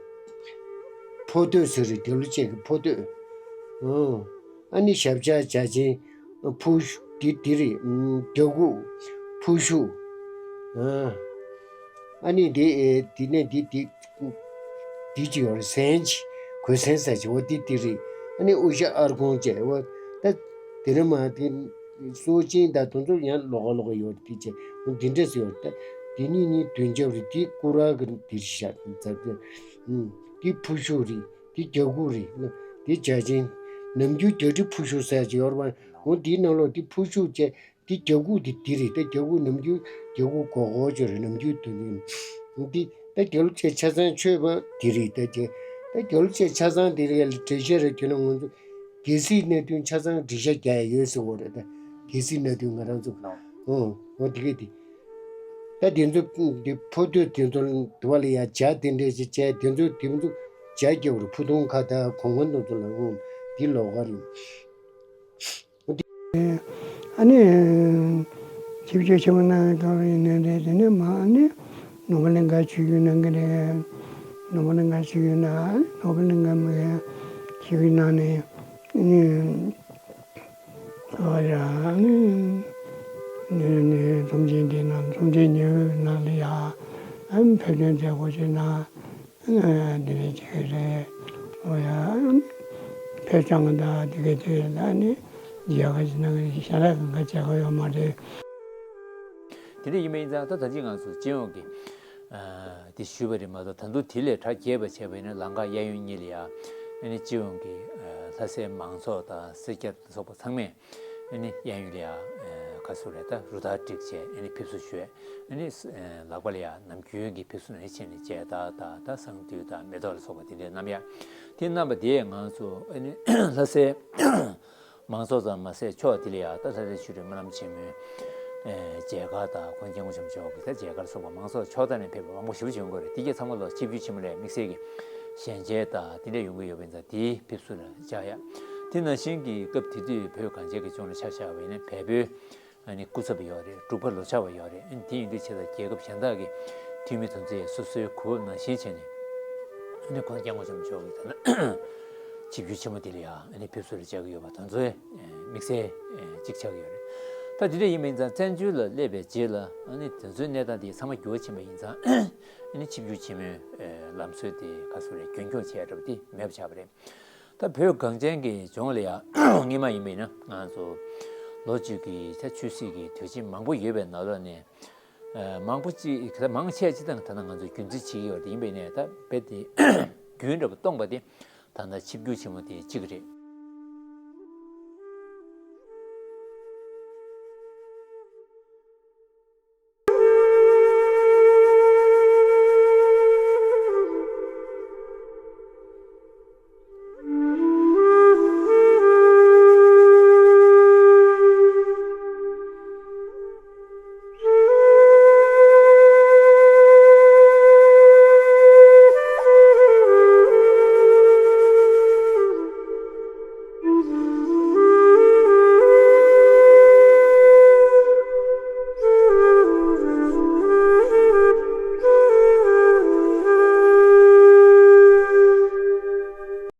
ཕོ་སྟོད་ཟེར་རེད། དེ་ལུ་ཆས་ཀྱི་ཕོ་སྟོད། ཨོ། ཨ་ནི་ཞབས་བཅགས་བྱ་ཆེན་ཕུ། འདི་འདི་རེད། ཨུམ། རྒྱ་ཁུག་ཕུ་ཤུ། ཨ་ཨ་ནི་འདི་ཨེ་འདི་ནས་འདི་འདི་འདི་ཅིག་ཡོད་རེད། ཟན་ཅིག་གོས་ཟན་ཟ་ཅིག་འོ་འདི་འདི་རེད། ཨ་ནི་དབུ་ཞྭ་ཨར་ཁུང་བཅས་འོ་ད་དེ་རིང་མ་འདི་སོ་ཅིན་དང་དེ་ཚོ་ཡང་ལོགས་ཀ་ལོགས་ཀ་ཡོད་རེད། འདི་བཅས་འོ་འདི་འདྲས་ཡོད་རེད། ད་འདི་གཉིས་གཉིས་བདུན་ཆ་རེད། འདི་ཀུ་ར་གི་འདི་རེད་ཤག་ཟ་གི་ཨུམ། འདི་ཕུ་ཤུ་རེད། འདི་རྒྱ་ཁུག་རེད། འདི་བྱ་ཆེན། ནམ་རྒྱུན་རྒྱ་ཁྲི་ཕུ་ཤུ་ཟེར་གྱི་ཡོད་རེད་པ། འོ་འདིའི་ནང་ལོགས་འདི་ཕུ་ཤུ་བཅས་འདི་རྒྱ་ཁུག་འདི་འདི་རེད། ད་རྒྱ་ཁུག་ནམ་རྒྱུན་རྒྱ་ཁུག་གོ་གོ་ཅོ་རེད། ནམ་རྒྱུན་དུ་འདི་འདི་ད་རྒྱ་ལོ་བཅས་ཆ་ཚང་མཆོད་པ་འདི་རེད། ད་རྒྱ་ད་རྒྱ་ལོ་བཅས་ཆ་ཚང་འདི་རེད་ལ་འགྲེལ་བཤད་རེད་ཁྱོད་ན་ང་ཚོ་གལ་སྲིད་གནད་དོན་ཆ་ཚང་འགྲེལ་བཤད་རྒྱག་ཡ་ཡོད་ཟེར་བ་རེད། ད་གལ་སྲིད་གནད་དོན་ང་རང་ཚོ་ཨོ་ཨོ་འདི་གས་འདི། ད་དེ་ཚོ་དེ་ཕོ་སྟོད་དེ་ཚོ་དུ་བ་ལ་ཡ་ཇ་དེ་འདྲས་ཅིག་བྱས། དེ་ཚོ་དེ་ཚོ་ཇ་རྒྱབ་རུ་ཕུ་ཐུང་ཁ་ད་གོང་གོང་དེ་ཚོ་ལ་འོང་འདི་ལོགས་ཀ་རེད། ཨ་ནི་ཆིབས་བསྒྱུར་ཆེན་མོ་གནང་བའི་སྐབས་ཡིན་ནའི་རེད། དེ་ནས་མ་ཨ་ནི་ནོར་བུ་གླིང་ག་ཆིབས་བསྒྱུར་གནང་གི་རེད། ནོར་བུ་གླིང་ག་ཆིབས་བསྒྱུར་གནང་ནོར་བུ་གླིང་ག་མི་ག་ཆིབས་བསྒྱུར་གནང་ནས་ཨ་ནི། ཨོ་ཡ། ནི་ནི་ནི་ཚོམས་ཆེན་འདི་ནང་ཚོམས་ཆེན་ཉི་འོད་ནང་ལ་ཡ་ཨམ་ཕེབས་ཐོན་མཛད་སྒོ་ཞིག་ན་འདི་ནས་བྱེད་ཀྱི་རེད། ཨོ་ཡ། ཕེབས་ཀྱང་ད་འདི་ག་དེ་ལ་ནི་རྒྱ་གར་གྱི་ནང་གི་ཞལ་ལག་གང་ག་བྱེད་ཀྱི་ཡོད་མ་རེད། དེ་འདྲ་ཡིན་པ་ཡིན་ཙང་ད་ད་ཅི་ང་ཚོ་སྤྱི་ཡོངས་ཀྱི་དེ་ཞུས་པ་རེད་མ་གཏོགས། ད་དུང་དེ་ལས་གྲ་རྒྱས་པ་བྱས་པ་ཡིན་ན་ལམ་ཁ་གཡས་གཡོན་གཉིས་ལ་ཡ་ཨ་ནི་སྤྱི་ཡོངས་ཀྱི་ལྷ་སའི་མང་ཚོགས་དང་སེར་སྐྱ་སོགས་པ་ཚང་མས་ཨ་ནི་གཡས་གཡོན་ལ་ཡ་ག་ཚོད་རེད། ད་རུ་སྟར་བསྒྲིགས་བྱས་ཨ་ནི་ཕེབས་བསུ་ཞུས། ཨ་ནི་ལག་པ་ལ་ཡ་ནམ་རྒྱུན་གྱི་ཕེབས་བསུ་ནང་བཞིན་བྱས་ནས་མཇལ་དར་དང་ད་བསང་དུད་དང་མེ་ཏོག་ལ་སོགས་པ་དེ་འདྲའི་བསྣམས་ཡ་དེ་བསྣམས་པ་དེས་ང་ཚོ་ཨ་ནི་ལྷ་སའི་མང་ཚོགས་ཙམ་མ་ཟད་ཕྱོགས་དེ་ལ་ཡ་ད་ལྷ་སའི་ཆོས་རིག་སྨོན་ལམ་ཆེན་མོའི་མཇལ་ཁ་དང་ཁོང་སྐྱབས་མགོན་ཆེན་པོ་མཆོག་གི་ད་མཇལ་ཁར་སོགས་པ་མང་ཚོགས་ཕྱོགས་མཐའ་ནས་ཕེབས་པ་མང་པོ་ཞེ་པོ་ཅིག་ཡོང་གི་རེད། དེ་གས་ཚང་མ་ལ་ཆིབས་བསྒྱུར་ཆེན་མོ་ལ་དམིགས་བསལ་གྱི་ཞལ་མཇལ་དང་དེ་འདྲ་ཡོང་གི་ཡོད་པ་ཡིན་ཙང་དེའི་ཕེབས་བསུ་ལ་བཅར་ཡ། དེ་ནང་བཞིན་གྱི་སྐབས་དེ་དུས་བོད་གངས་ཅན་གྱི་ལྗོངས་ལ་ཆ་བཞག་པ་ཡིན་ན་བལ་པོའི་ཨ་ནི་སྐུ་ཚབ་ཡོད་རེད། འབྲུག་པ་ལོ་ཙཱ་བ་ཡོད་རེད། ཨ་ནི་དེ་ཡིན་དུས་ཆེ་ས་རྒྱལ་ཁབ་གཞན་དག་གི་འཐུས་མི་དེ་ཚོ་ཡང་སོ་སོའི་གོ་བབ་ནང་བཞིན་བྱས་ནས་ཨ་ནི་ཁོང་སྐྱབས་མགོན་ཆེན་པོ་མཆོག་གི་ད་ཆིབས་བསྒྱུར་ཆེན་མོ་དེ་ལ་ཡང་ཨ་ནི་ཕེབས་བསུ་ལ་བཅར་གྱི་ཡོད་པ་དེ་ཚོའི་དམིགས་བསལ་གཅིག་ཆགས་ཀྱི་ཡོད་རེད། ད་དེ་འདྲ་ཡིན་པ་ཡིན་ཙང་བཙན་བྱོལ་ལ་སླེབས་པའི་རྗེས་ལ་ཨ་ནི་དེ་ཚོའི་གནས་སྟངས་དེ་ཚང་མ་འགྱུར་བ་ཕྱིན་པ་ཡིན་ཙང་ཨ་ནི་ཆིབས་བསྒྱུར་ཆེན་མོའི་ལམ་སྲོལ་དེ་ག་ཚོད་རེད་རྒྱུན་འཁྱོངས་བྱས་འདྲ་པོ་དེ་མེད་པ་ཆགས་པ་རེད། ད་བོད་གངས་ཅན་གྱི་ལྗོངས་ལ་ཡང་སྔོན་མ་ཡིན་པ་ཡིན་ན་ང་ཚོ་ལོ་གཅིག་གི་ཆ་ཆོས་སྲིད་ཀྱི་དུས་ཆེན་མང་པོ་ཡོད་པའི་ནང་ལོགས་ནས་མང་པོ་ཅིག་མང་ཆེ་ཅིག་དང་ད་ལྟ་ང་ཚོ་རྒྱུན་འཛིན་བྱེད་ཀྱི་ཡོད་རེད། ཡིན་པ་ཡིན་ནའི་ད་རྦད་དེ་རྒྱུན་འདྲ་པོ་སྟོང་པ་དེ་ད་ལྟ་ཆིབས་བསྒྱུར་ཆེན་མོ་དེ་གཅིག་རེད།